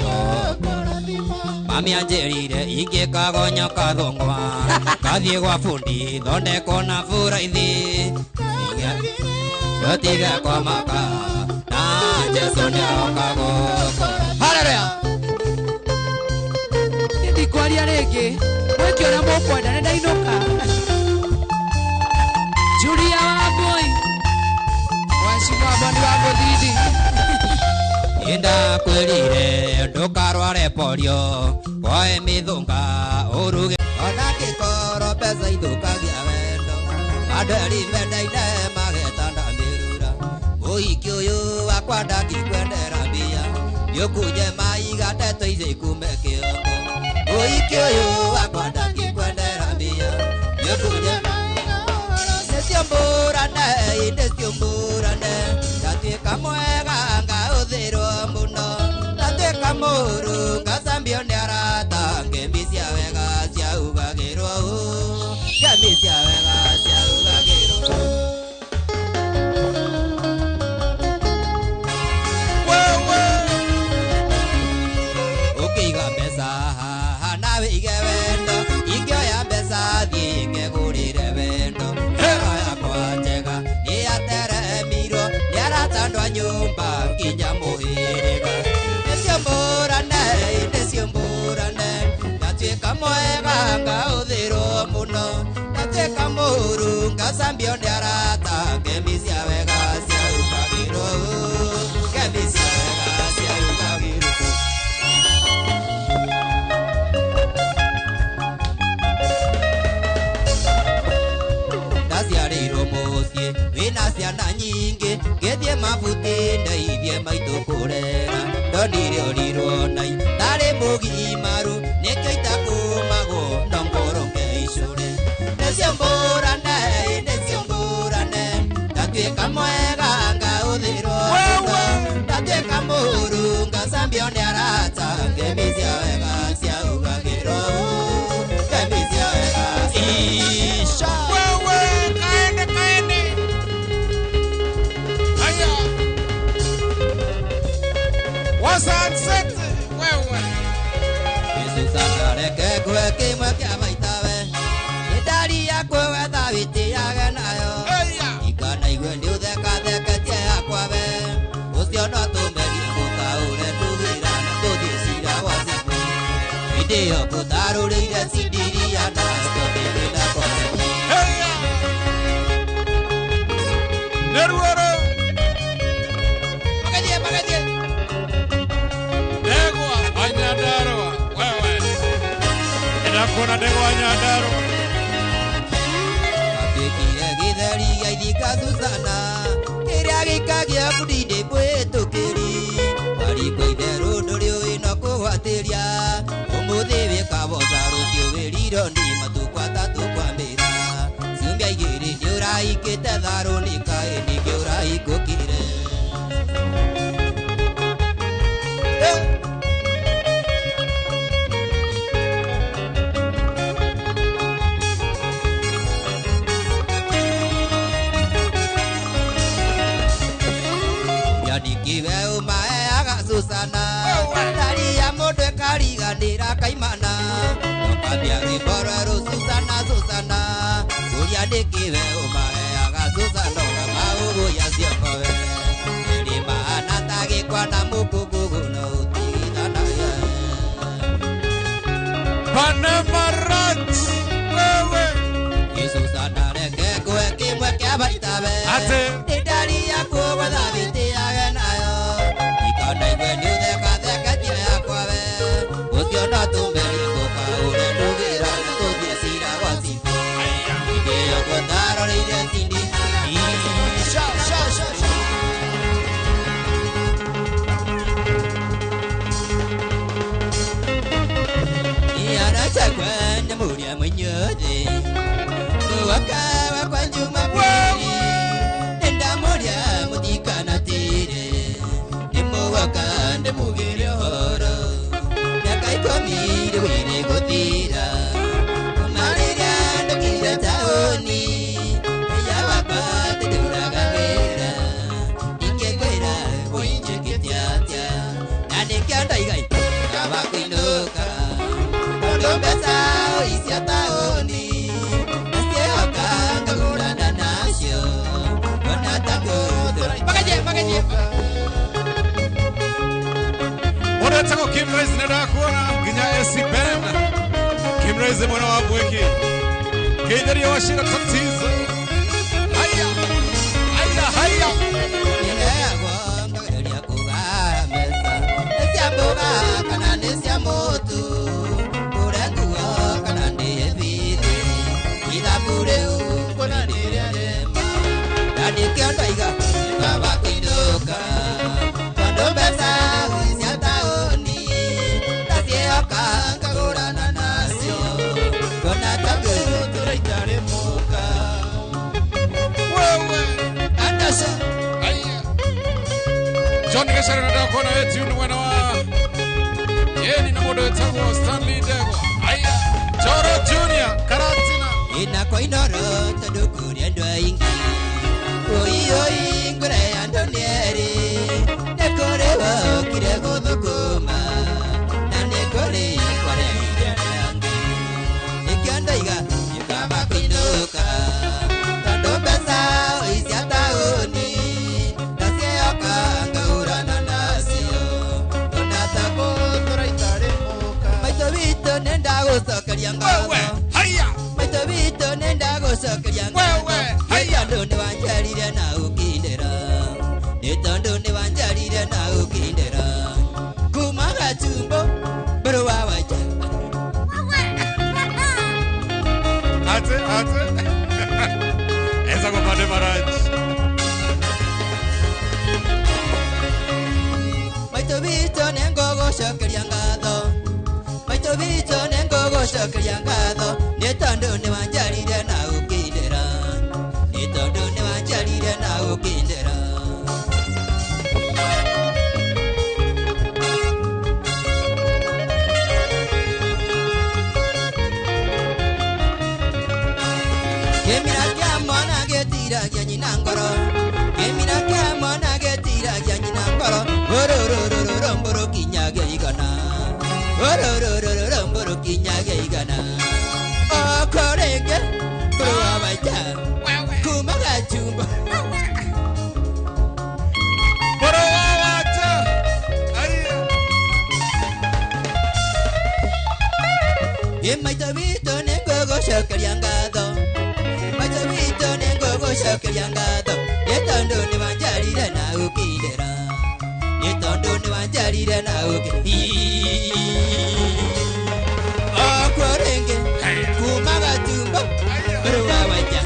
mami anjĩrire ingĩkagonyoka thũng'wa ngathiĩ gwa bundi thondekwo na buraithi ndũtige kũmaka na Jesũ nĩaroka gũkũ haleluya ndikwaria rĩngĩ mwĩke ũrĩa mũkwenda nĩ ndainũka Julia Wambui wacimwa boni wa mũthindi Ndakwĩrire ndũkarware polio woe mĩthũnga ũruge ona kĩkorwo mbeca ithũkagia wendo andũ erĩ mendaine magetanda mĩrura mũhiki ũyũ wakwa ndangĩkwendera mbia nĩũkunye maiga ndeto icio ikume kĩongo mũhiki ũyũ wakwa ndangĩkwendera mbia nĩũkunye nĩciũmbũrane nĩciũmbũrane ndatuĩka mwega ngaũthĩrwo mũno ndatuĩka mũru nyũmba nginya mũhĩrĩga. Nĩciũmbũrane, nĩciũmbũrane, ndatuĩka mwega ngaũthĩrwo mũno, ndatuĩka mũũru ngacambio nĩ arata, ngemi cia wega ciarumagĩrwo, ngemi cia wega ciarumagĩrwo. Ndaciarĩirwo mũciĩ wĩna ciana nyingĩ, ngĩthiĩ mabuti ndeithie maitũ kũrera, ndonire ũrirwo nai ndarĩ mũgimaru, nĩkĩo itakũmagwo no ngorwo ngeicũre. Nĩciũmbũrane, nĩciũmbũrane, ndatuĩka mwega ngaũthĩrwo mũno, ndatuĩka mũũru ngacambio nĩ arata, ngemi cia wega ciaugagĩrwo, ngemi cia wega isha. Wewe kaende kaende. Haya. Wasanset wewe. Yesusanareke kwe kimwe kĩa maitawe, nĩ ndari yakwe wetha wĩtĩage nayo, ikanaigue nĩ ũthekatheketie yakwa we, ũcio no tũmerie gũtaũre tũgĩrana tũthiĩ cira gwa cibũ, hĩndĩ ĩyo ngũtarũrĩire cindiria nacio ndĩrĩ koseki. Nĩruoro. Magathiĩ magathiĩ. Ndegwa Anyandarua wewe. Ndĩrakuona ndegwa Nyandarua. Gatuĩkire gĩtheri gĩa ithika Susana, kĩrĩa gĩikagia bundi ndĩ mwĩtũkĩri, warikwo itherũ ndũrĩ ũĩ no kũgwatĩria, ũmũthĩ wĩkaboca rũciũ wĩriro nĩ matukũ atatũ kwambĩra, ciumia igĩrĩ nĩ ũraikĩte tharũ nĩ kaĩ ningĩ ũraikũkire. Yadikiwe umaeaga Susana, ndari ya mũndũ ĩkariganĩra kaimana, ndũkambia rwĩmbo rwerũ Susana Susana, kũria nĩkĩwe umaeaga Susana ona maũgũya ciongowe, ĩrĩ mahana ta gĩkwa na mũkũngũgũ no ũtigithanagia. Panama Ranch wewe. Susana reke ngũhe kĩmwe kĩa maitawe, Atĩ. nĩ ndari yaku gwetha wĩtĩage nayo, ikanaigue nĩ ũthekatheketie yakwa we, ũcio no tũmerie ngũkaũre ndũgĩrane tũthiĩ cira gwa cibũ, hĩndĩ ĩyo ngũtaroreire cindi. Sha, sha, sha, sha. Iarachakwa nĩmũria mũinyuthi, wakawa kwa Jumapili, nĩndamũria mũtikanatire, ndĩmũgoka ndĩmugĩre ũhoro, mĩaka ikũmi rĩu ĩrĩ gũthira, kuma rĩrĩa ndokire taũni, ya wakwa ndĩndũraga wĩra, ingĩkwĩra ũinjĩkĩte atĩa, na nĩkĩo ndoiga kaba kũinũka, tondũ mbeca cia taũni naciĩhoka ngagũrana nacio, ona ta ngũtũra. Magathiĩ magathiĩ. Mũndũ wĩtagwo Kim Raise nĩndakuona nginya AC Ben. Kim Raise mwena wa Mwiki. Kĩitheria wa Shira Tatizo. Haya. Haya haya. Nĩheagwo ngageria kũgaya mbeca, nĩ cia mboga kana nĩ cia mũtu, ngũre nguo kana ndĩhe bithi, ithabu rĩu nguona nĩrĩarema, na nĩkĩo ndoiga kaba kũinũka, tondũ mbeca cia taũni ndaciĩhoka ngagũrana nacio, nguona ta ngũtũra itarĩ mũka. Wewe. Andasha. Haya. John Gachere nĩndakuona wĩ tune mwena wa Yeni na mũndũ wĩtagwo Stanley Ndegwa. Haya. Choro Junior Karatina. Ina kwa inoro tondũ kũrĩ andũ aingĩ, oi oi ngũre andũ nĩ erĩ, nĩ kũrĩ wokire gũthũkũma, na nĩ kũrĩ kwareire arĩa angĩ. Nĩkĩo ndoiga nĩ kaba kũinũka, tondũ mbeca cia taũni ndaciĩhoka Ndagũcokeria ngatho. Maitũ witũ nĩ ndagũcokeria ngatho. Nĩ tondũ nĩ wanjarire na ũkindĩra. Nĩ tondũ nĩ wanjarire na ũkindĩra. Kuma gachumbo mbũrũ wa wanja. Ate ate. Etagwo Panema Ranch. Maitũ witũ nĩ ngũgũcokeria ngatho. Maitũ witũ nĩ ngũgũcokeria ngatho. Nĩ tondũ nĩ wanjarire na ũkindĩra. Nĩ tondũ nĩ wanjarire na ũkindĩra. Kĩmira kĩa mwana gĩtiragia nyina ngoro. Kĩmira kĩa mwana gĩtiragia nyina ngoro. Ororororo mbũrũ kinyagia igana. Ororororo mbũrũ kinyagia igana. Oko rĩngĩ mbũrũ wa maita. Kuma gachumba. Mbũrũ wa wanja. Aya. Ĩ maitũ witũ nĩ ngũgũcokeria ngatho. Maitũ witũ nĩ ngũgũcokeria ngatho. Nĩ tondũ nĩ wanjarire na ũkindĩra. Nĩ tondũ nĩ wanjarire na ũkindĩra. Okwo rĩngĩ kuma gatumbo mbũrũ wa wanja.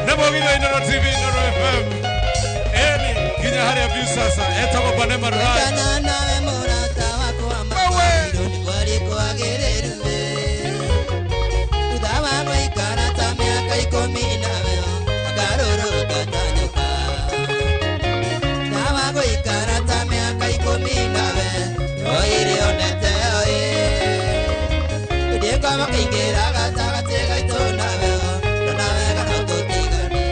Nĩ mũgithi Inooro TV, Inooro FM. Eni nginya harĩa Viusasa etagwo Panema Ranch. Kana nawe mũrata wakwa makwirwo nĩ kwarĩ kwagĩrĩru we. Thutha wa gũikara ta mĩaka ikũmi nawe akarũrũka ta nyoka. Thutha wa gũikara ta mĩaka ikũmi nawe oire onete oĩ. Ndĩkoma kĩingĩra gatagatĩ gaitũ nawe ndona wega no tũtigane.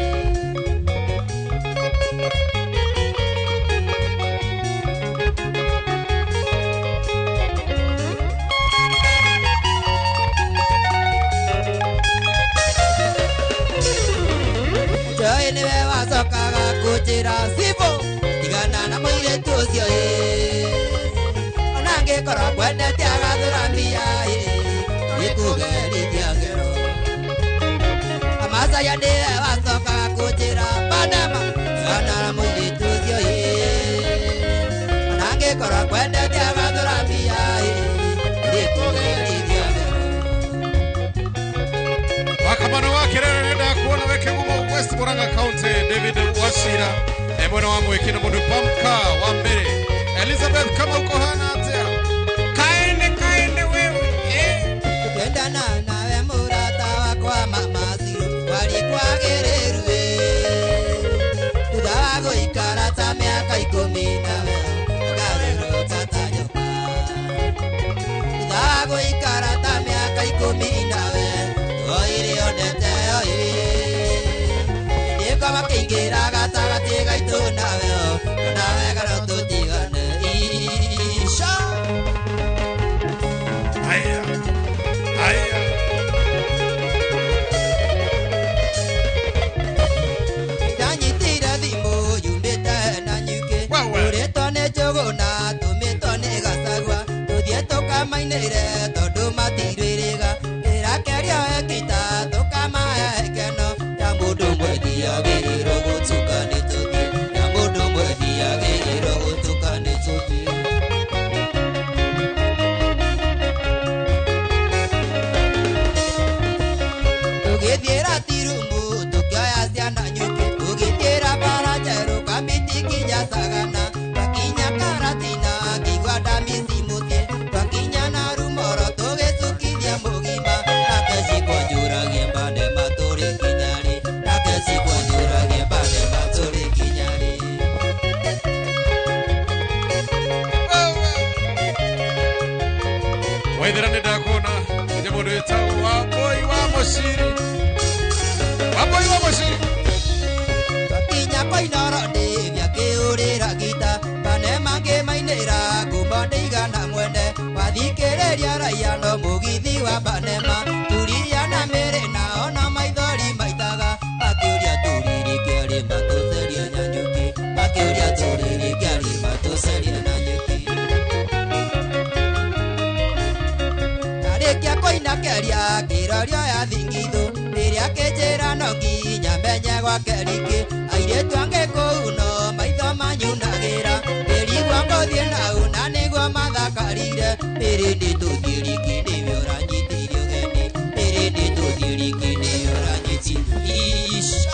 Joy nĩwe wacokaga kũnjĩra cibũ tigana na mũirĩtu ũcio ĩ. Ona angĩkorwo kwendete agathũra mbia ĩ nĩkũgerithia ngero. Amasaya nĩwe wacokaga kũnjĩra Panema tigana na mũirĩtu ũcio ĩ. Ona angĩkorwo kwendete agathũra mbia ĩ nĩkũgerithia ngero. Wakamano wa Kerere nĩ ndakuona we Kĩgumo West Murang'a County David Wachira e mwena wa Mwĩkĩ na mũndũ Pamka wa mbere Elizabeth kama uko hana atĩa kaende kaende wewe Twendana nawe mũrata wakwa mama Ziro warĩ kwagĩrĩru ĩ. Thutha wa gũikara ta mĩaka ikũmi nawe ũkarũrũka ta nyoka. Thutha wa gũikara ta mĩaka ikũmi nawe oire onete oĩ. Ndĩkoma kĩingĩra gatagatĩ gaitũ nawe ndona wega no tũtigane. Isha. Aya. Aya. Ndanyitire thimũ yumĩte na nyuki ũrĩtwo nĩ Njũgũna tũmĩtwo nĩ Gacagua tũthiĩ tũkamainĩre tondũ matirwĩrĩga ĩrakerio ekita tũkamahe keno ya mũndũ mwethiagĩrĩrwo gũtuka nĩ tũthiĩ ya mũndũ mwethiagĩrĩrwo gũtuka nĩ tũthiĩ. Tũgĩthiĩra tirumu tũkĩoya ciana nyuki tũgĩthiĩra bara njerũ kamiti nginya Sagana twakinya Karatina ngĩigua ndamici mũciĩ twakinya na Rumoro tũgĩcukithia mũgima nake cikwanjũragie Panema tũrĩ nginya rĩ nake cikwanjũragie Panema tũrĩ nginya rĩ. Waithera nĩ ndakuona nginya mũndũ wĩtagwo Wambũi wa Mũciri. Wambũi wa Mũciri. Twakinya Koinoro ndĩbia kĩũrĩra gita Panema ngĩmainĩra ngumo ndĩigana mwene wathikĩrĩria raia no mũgithi wa Panema turia na mĩrĩ nao no maithori maitaga makĩũria tũririke rĩ matũcerie. Ndarĩkia kũina keria kĩrorio ya thingithũ rĩrĩa kĩnjĩra no nginya menye gwake rĩngĩ airĩtu angĩ kũu no maitho manyunagĩra ndĩrigua ngũthiĩ nau na nĩguo mathakarire rĩrĩ ndĩtũthiĩ rĩngĩ nĩwe ũranyitĩire ũgeni rĩrĩ ndĩtũthiĩ rĩngĩ nĩwe ũranyitĩire Isha.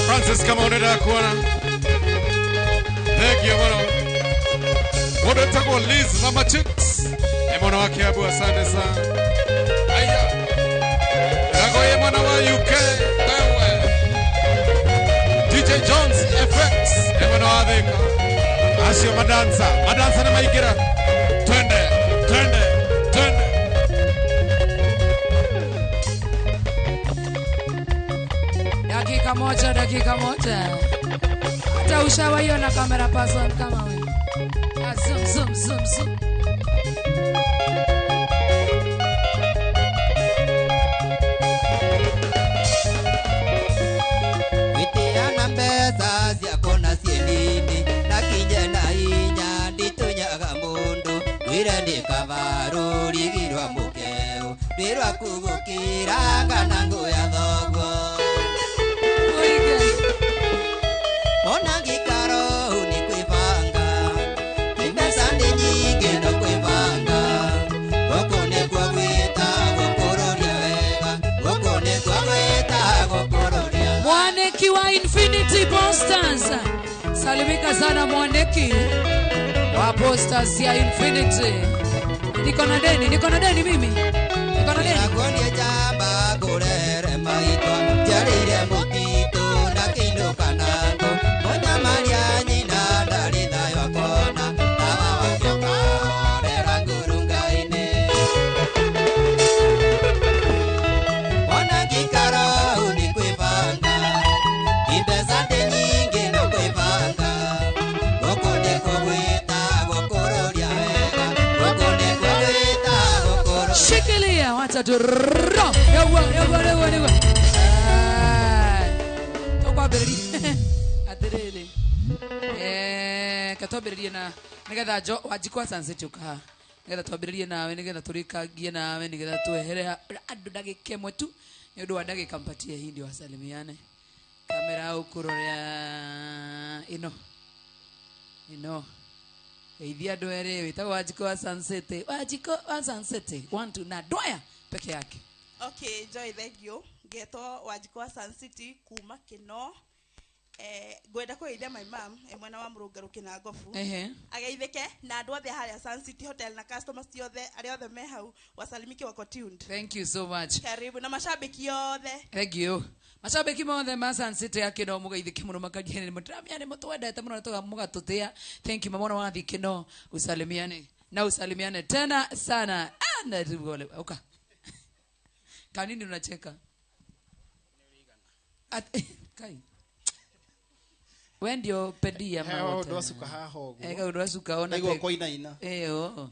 Francis Kamau nĩ ndakuona. Thank you mũno. Mũndũ wĩtagwo Liz Mama Chicks nĩ mwena wa Kiambu, asante sana. Aya. Ndagoye mwana wa UK wewe. DJ Jones FX nĩ mwena wa Thika. Acio madansa, madansa nĩ maingĩra. Twende, twende, twende. Dakika moja, dakika moja. Hata ushawaiona camera person kama wewe. Ah, zoom, zoom, zoom, zoom. Gwĩtĩana mbeca ciakwa na ciĩ nini na kinye na hinya nditunyaga mũndũ rwĩre nĩ kaba rũrigi rwa mũkeo rwĩ rwaku gũkĩra kana ngũya thoguo. Ona gĩikaro nĩ kwĩbanga ti mbeca nĩ nyingĩ no kwĩbanga gũkũ nĩkuo gwĩtagwo kũrũria wega gũkũ nĩkuo gwĩtagwo kũrũria. Mwaneki wa Infinity Posters. Salimika sana Mwaneki wa Posters ya Infinity. Niko na deni, niko na deni mimi. Niko na deni. Nakuonie njamba ngũrere maitwa njarĩire mũtitũ na kĩinũka nango mũnyamaria nyina ndarĩ thayũ akona tawa wakio ũkahorera ngurunga-inĩ. Ona ngĩikara ũũ nĩ kwĩbanga ti mbeca ndĩ nyingĩ no kwĩbanga gũkũ nĩkuo gwĩtagwo kũrũria wega gũkũ nĩkuo gwĩtagwo kũrũria. Shikilia wacha tu. Yawa, yawa, yawa, yawa. Tukwambĩrĩrie atĩrĩrĩ ka twambĩrĩrie na nĩgetha njo Wanjikũ wa Sunset ũka haha nĩgetha twambĩrĩrie nawe nĩgetha tũrĩkangie nawe nĩgetha twehere andũ ndagĩka ĩmwe tu nĩ ũndũ wa ndagĩka mpatie hii ndio wasalimiane kamera ũkũrora ĩno ĩno geithia andũ erĩ wĩtagwo Wanjikũ wa Sunset Wanjikũ wa Sunset 1 2 na ndwaya peke yake. Okay, Joy, thank you. Ngetwo Wanjikũ wa Sun City kuma Kĩno. Ngwenda kũgeithia my mom mwena wa Mũrũngarũ Kĩnangobu. Ageithĩke na andũ othe harĩa Sun City Hotel na customers othe arĩa othe me hau wasalimike wako tuned. Thank you so much. Karibu na mashabiki othe. Thank you. Mashabiki mothe ma Sun City ya Kĩno mũgeithĩke mũno makaria nĩ mũtiramenya nĩ mũtwendete mũno na mũgatũtĩa. Thank you mama wathi Kĩno usalimiane na usalimiane tena sana. Ah, na uka. Kanini unacheka? Kai. We ndio pedia He maũndũ. ũndũ wacuka haha ũguo. Kaũndũ wacuka ona. Ndaigua kũinaina. O.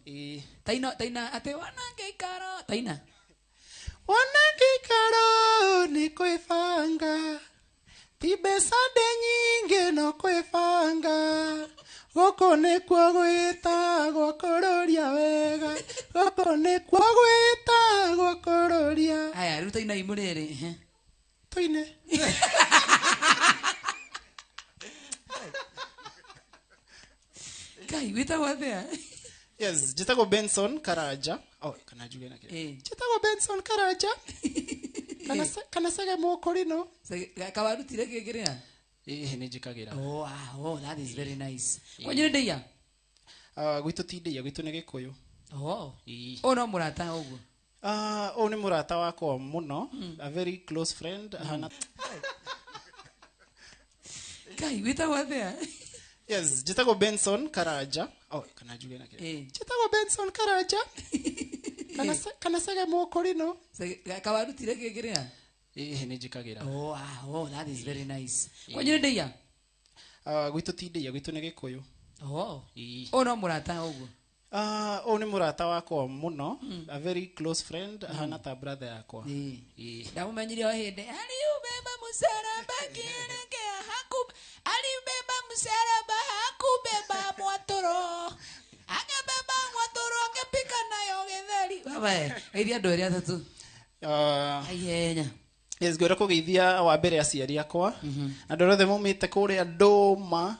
Taina taina ate wanangĩikaro taina. Wanangĩikaro nĩ kwĩbanga ti mbeca ndĩ nyingĩ no kwĩbanga gũkũ nĩkuo gwĩtagwo kũrũria wega gũkũ nĩkuo gwĩtagwo kũrũria. Haya rĩu taina imũ rĩrĩ. Tũine. Kai wĩtagwo atĩa? Yes, njĩtagwo Benson Karanja. Oh, kana njuge na kĩrĩa. Njĩtagwo Benson Karanja. Kana Sege Mũkũrinũ. Kawarutire kĩkĩrĩa? Ĩĩ nĩ njĩkagĩra. Oh, oh, that is very nice. Kwanyu nĩ ndĩia? Gwitũ ti ndĩia, gwitũ nĩ Gĩkũyũ. Oh. Ũyũ no mũrata ũguo? Ũyũ nĩ mũrata wakwa mũno, a very close friend. Ahana. Kai wĩtagwo atĩa? Yes, njĩtagwo Benson Karanja. Oh, kana njuge na kĩrĩa. Njĩtagwo Benson Karanja. Kana Sege Mũkũrinũ. Kawarutire kĩkĩrĩa? Ĩĩ nĩ njĩkagĩra. Oh, oh, that is very nice. Kwanyu nĩ ndĩia? Gwitũ ti ndĩia, gwitũ nĩ Gĩkũyũ. Oh. Ũyũ no mũrata ũguo? Ũyũ nĩ mũrata wakwa mũno, a very close friend, ahana ta brother yakwa. Ndamũmenyire o hĩndĩ aliubeba msalaba akielekea haku aliubeba msalaba hakubeba mwatũro. Kaba geithia andũ erĩ atatũ. Aihenya. Yes, ngwenda kũgeithia wa mbere aciari akwa na andũ arĩa othe maumĩte kũrĩa Ndũma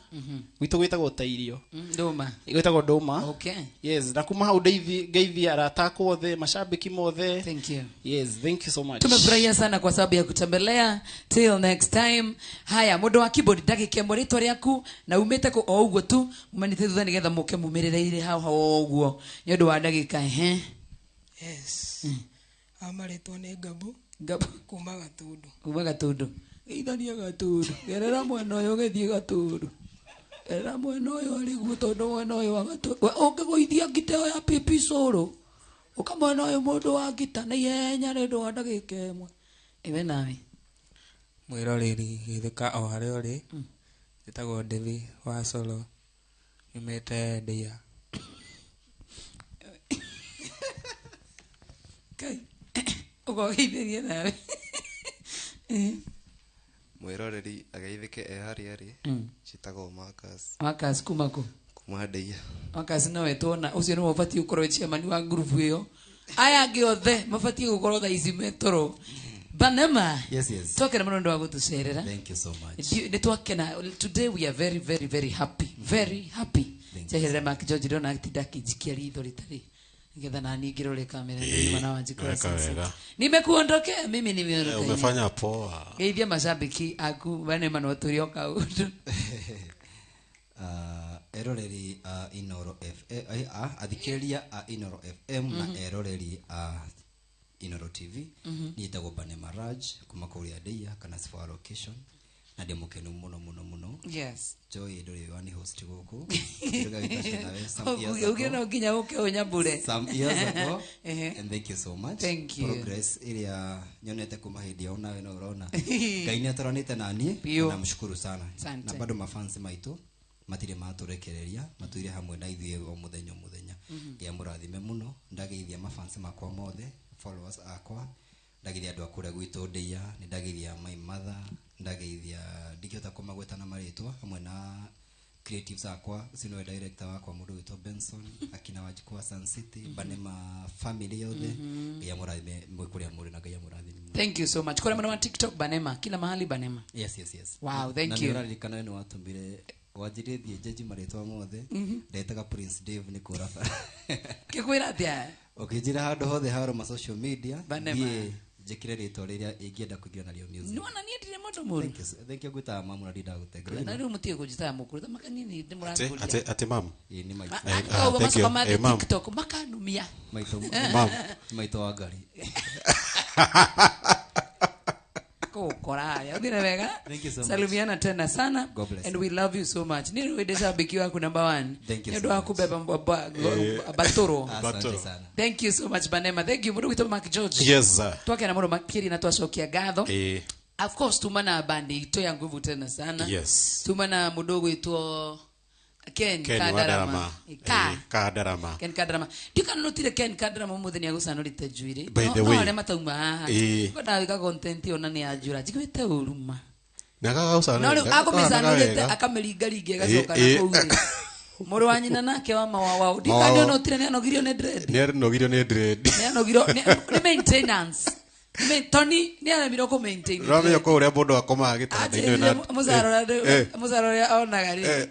gwitũ gwĩtagwo Tairio. Ndũma. Gwĩtagwo Ndũma. Okay. Yes, na kuma hau ndeithie arata akwa othe, mashabiki mothe. Thank you. Yes, thank you so much. Tumefurahia sana kwa sababu ya kutembelea. Till next time. Haya, mũndũ wa keyboard ndagĩka ĩmwe rĩtwa rĩaku na umĩte kũ o ũguo tu mumanĩte thutha nĩgetha mũke mumĩrĩre hau hau o ũguo nĩ ũndũ wa ndagĩka ehe. Yes. Amarĩtwo nĩ Ngabu. Ngabu. Kuma Gatundu. Kuma Gatundu. Geithania Gatundu. Gerera mwena ũyũ ũgĩthiĩ Gatundu. Gerera mwena ũyũ arĩ guo tondũ mwena ũyũ wa Gatundu. Ũngĩgũithia ngita ĩyo ya pipi cũrũ. Ũka mwena ũyũ mũndũ wa ngita na ihenya nĩ ũndũ wa ndagĩka ĩmwe. Ĩwe nawe. Mwĩroreri gĩthĩka o harĩa ũrĩ. Njĩtagwo Devi wa Solo. Nyumĩte Ndeia. Kai. Ũkogeithĩrie nawe. Mwĩroreri ageithĩke e harĩa arĩ. Njĩtagwo Marcus. Marcus kuma kũ? Kuma Ndeia. Marcus nowe tuona ũcio nĩwe ũbatiĩ gũkorwo wĩ chairman wa ngurubu ĩyo. Aya angĩ othe mabatiĩ gũkorwo thaa ici me toro. Banema. Yes, yes. Twakena mũno nĩ ũndũ wa gũtũcerera. Thank you so much. Nĩ twakena. Today we are very, very, very happy. Very happy. Njeherere Mark George ndĩrona atinda akĩnjikia ritho rĩtarĩ nĩgetha nani ngĩrore kamera mwana wa Njikura Weka sasa. wega. Nimekuondokea mimi nimeondoka. Umefanya poa. Geithia mashabiki aku Banema no tũrĩ o kaũndũ. Eroreri a Inoro FM, athikĩrĩria a Inoro FM na eroreri a Inoro TV. Nĩtagwo Banema Raj kuma kũrĩa Ndeia kana Sifa location na ndĩ mũkenu mũno mũno mũno. Yes. Joy ndũrĩ wani host gũkũ. Ndũgagĩtace nawe some years Uge ago. no nginya ũke ũnyambũre. Some years ago. Ehe. And thank you so much. Thank you. Progress ĩrĩa nyonete kuma hĩndĩ ĩyo nawe no ũrona. Ngai nĩ atwaranĩte na niĩ na namshukuru sana. Asante. Na bado mafansi maitũ matirĩ matũrekereria, matũire hamwe na ithuĩ o mũthenya o mũthenya. Ngai amũrathime mũno. Ndageithia mafansi makwa mothe, followers akwa, ndageithia andũ a kũrĩa gwitũ Ndeia, nĩ ndageithia my mother, ndageithia ndingĩhota kũmagweta na marĩtwa hamwe na creatives akwa, ũcio nĩwe director wakwa mũndũ wĩtwo Benson, akina Wanjikũ wa Sun City, Banema family yothe. Ngai amũrathime mwĩ kũrĩa mũrĩ na Ngai amũrathime. Thank you so much. Kũrĩa mwena wa TikTok Banema, kila mahali Banema. Yes, yes, yes. Wow, thank Na you. nĩ ũraririkana we nĩ watũmire wanjirie thiĩ njenji marĩtwa mothe. Ndetaga Prince Dave nĩ kũra bara. Ngĩkwĩra atĩa? Ũkĩnjĩra handũ hothe harũma social media, Banema. thiĩ njĩkĩre rĩtwa rĩrĩa ingĩenda kũingĩra narĩo music. Nĩwona niĩ ndirĩ mũndũ mũũru. Thank you, sir. Thank you gwĩtaga mamu na ndindagũtengera. Na rĩu mũtige kũnjĩtaga mũkũrũ, ta makanini nĩ mũrangũria. Ate mamu. Ĩĩ, nĩ maitũ. Koguo Thank macoka you. mathiĩ Mam. TikTok makanumia. Maitũ, Mam. maitũ wa Ngai. Kũgũkora harĩa. Ũthire wega? Thank you so much. Salimiana tena sana. God bless And we love you so much. Niĩ nĩwe ndĩ shabiki waku number 1. Thank you Nĩ so ũndũ wa much. kũbeba batũrũ. Asante Batũrũ. sana. Thank you so much Banema. Thank you. Mũndũ witũ Mark George. Yes, sir. Twakena mũno makĩria na twacokia ngatho. Of course tuma na bandi itũ ya nguvu tena sana. Yes. Tuma na mũndũ ũgwĩtwo Ken Ken Kadarama. Wadarama. Ka. Kadarama. Ken Kadarama. Ndikana notire Ken Kadarama mũthĩ nĩagũcanũrĩte njuĩrĩ. By the No way. arĩa matauma haha. Ngwendaga gwĩka content ĩyo na nĩ ya njũra. Njiguĩte ũru ma. Nĩagagũcanũrĩte. No rĩu akũmĩcanũrĩte akamĩringaringa ĩgacoka na kũu thĩ. Mũrũ wa nyina nake wa Mawawa. Ndikana Mawawa. notire nĩanogirio nĩ dread. Nĩanogirio nĩ dread. Nĩanogirio nĩ maintenance. Tony nĩaremirwo kũ maintain. Ũramenya kũu ũrĩa mũndũ akomaga gĩtanda-inĩ na Mũcara ũrĩa onaga rĩ.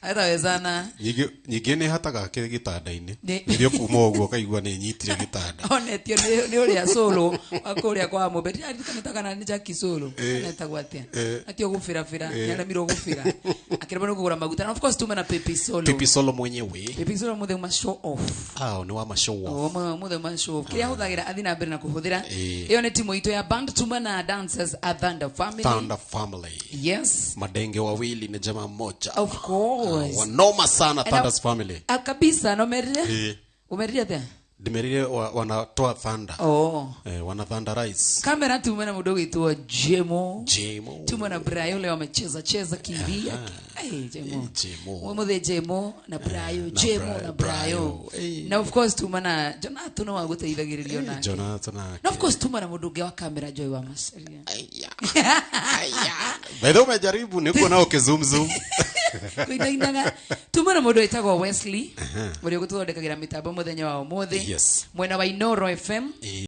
Atawezana. Nyingĩ nĩ hataga gĩtanda-inĩ. Nĩ- Nĩrĩo kuma ũguo ũkaigua nĩ nyitire gĩtanda. Onetio nĩ ũrĩa Solo wa kũrĩa kwa Mũmbe. Ndirikanĩte kana nĩ Jackie Solo. Anetagwo atĩa? Atio gũbĩrabĩra, nĩaremirwo gũbĩra. Akĩremwo nĩ kũgũra maguta. Na of course tume na Pepe Solo. Pipi Solo mwenyewe. Pepe Solo mũthĩ uma show off. Ah, nĩ wa ma show off. O mũthĩ uma show off. Kĩrĩa ahũthagĩra athiĩ na mbere na kũhũthĩra. Ĩyo nĩ timu itũ ya band tuma na dancers a Thunder Family. Thunder Family. Yes. Madenge wawili na jamaa mmoja. Of course. Wanoma sana And Thunder's Family. Ah, kabisa na umerire? Umerire atĩa? Ndimerire wanatoa thunder. Oh. Wana thunder rice. Kamera tume na mũndũ ũgwĩtwo Jemo. Jemo. Tume na Brayo leo amecheza cheza kivi. Ai Jemo. Jemo. Mũthĩ Jemo na Brayo, Jemo na Brayo. Na of course tuma na Jonathan no agũteithagĩrĩrio nake. Jonathan nake. Na of course tuma na mũndũ ũngĩ wa kamera Joy wa Masaria. By the way umejaribu niko nao kizumzum. Kuinainaga. Tuma Tuma na mũndũ wĩtagwo Wesley Aha. ũrĩa ũgũtũthondekagĩra mĩtambo mũthenya wa ũmũthĩ Yes. mwena wa Inoro FM.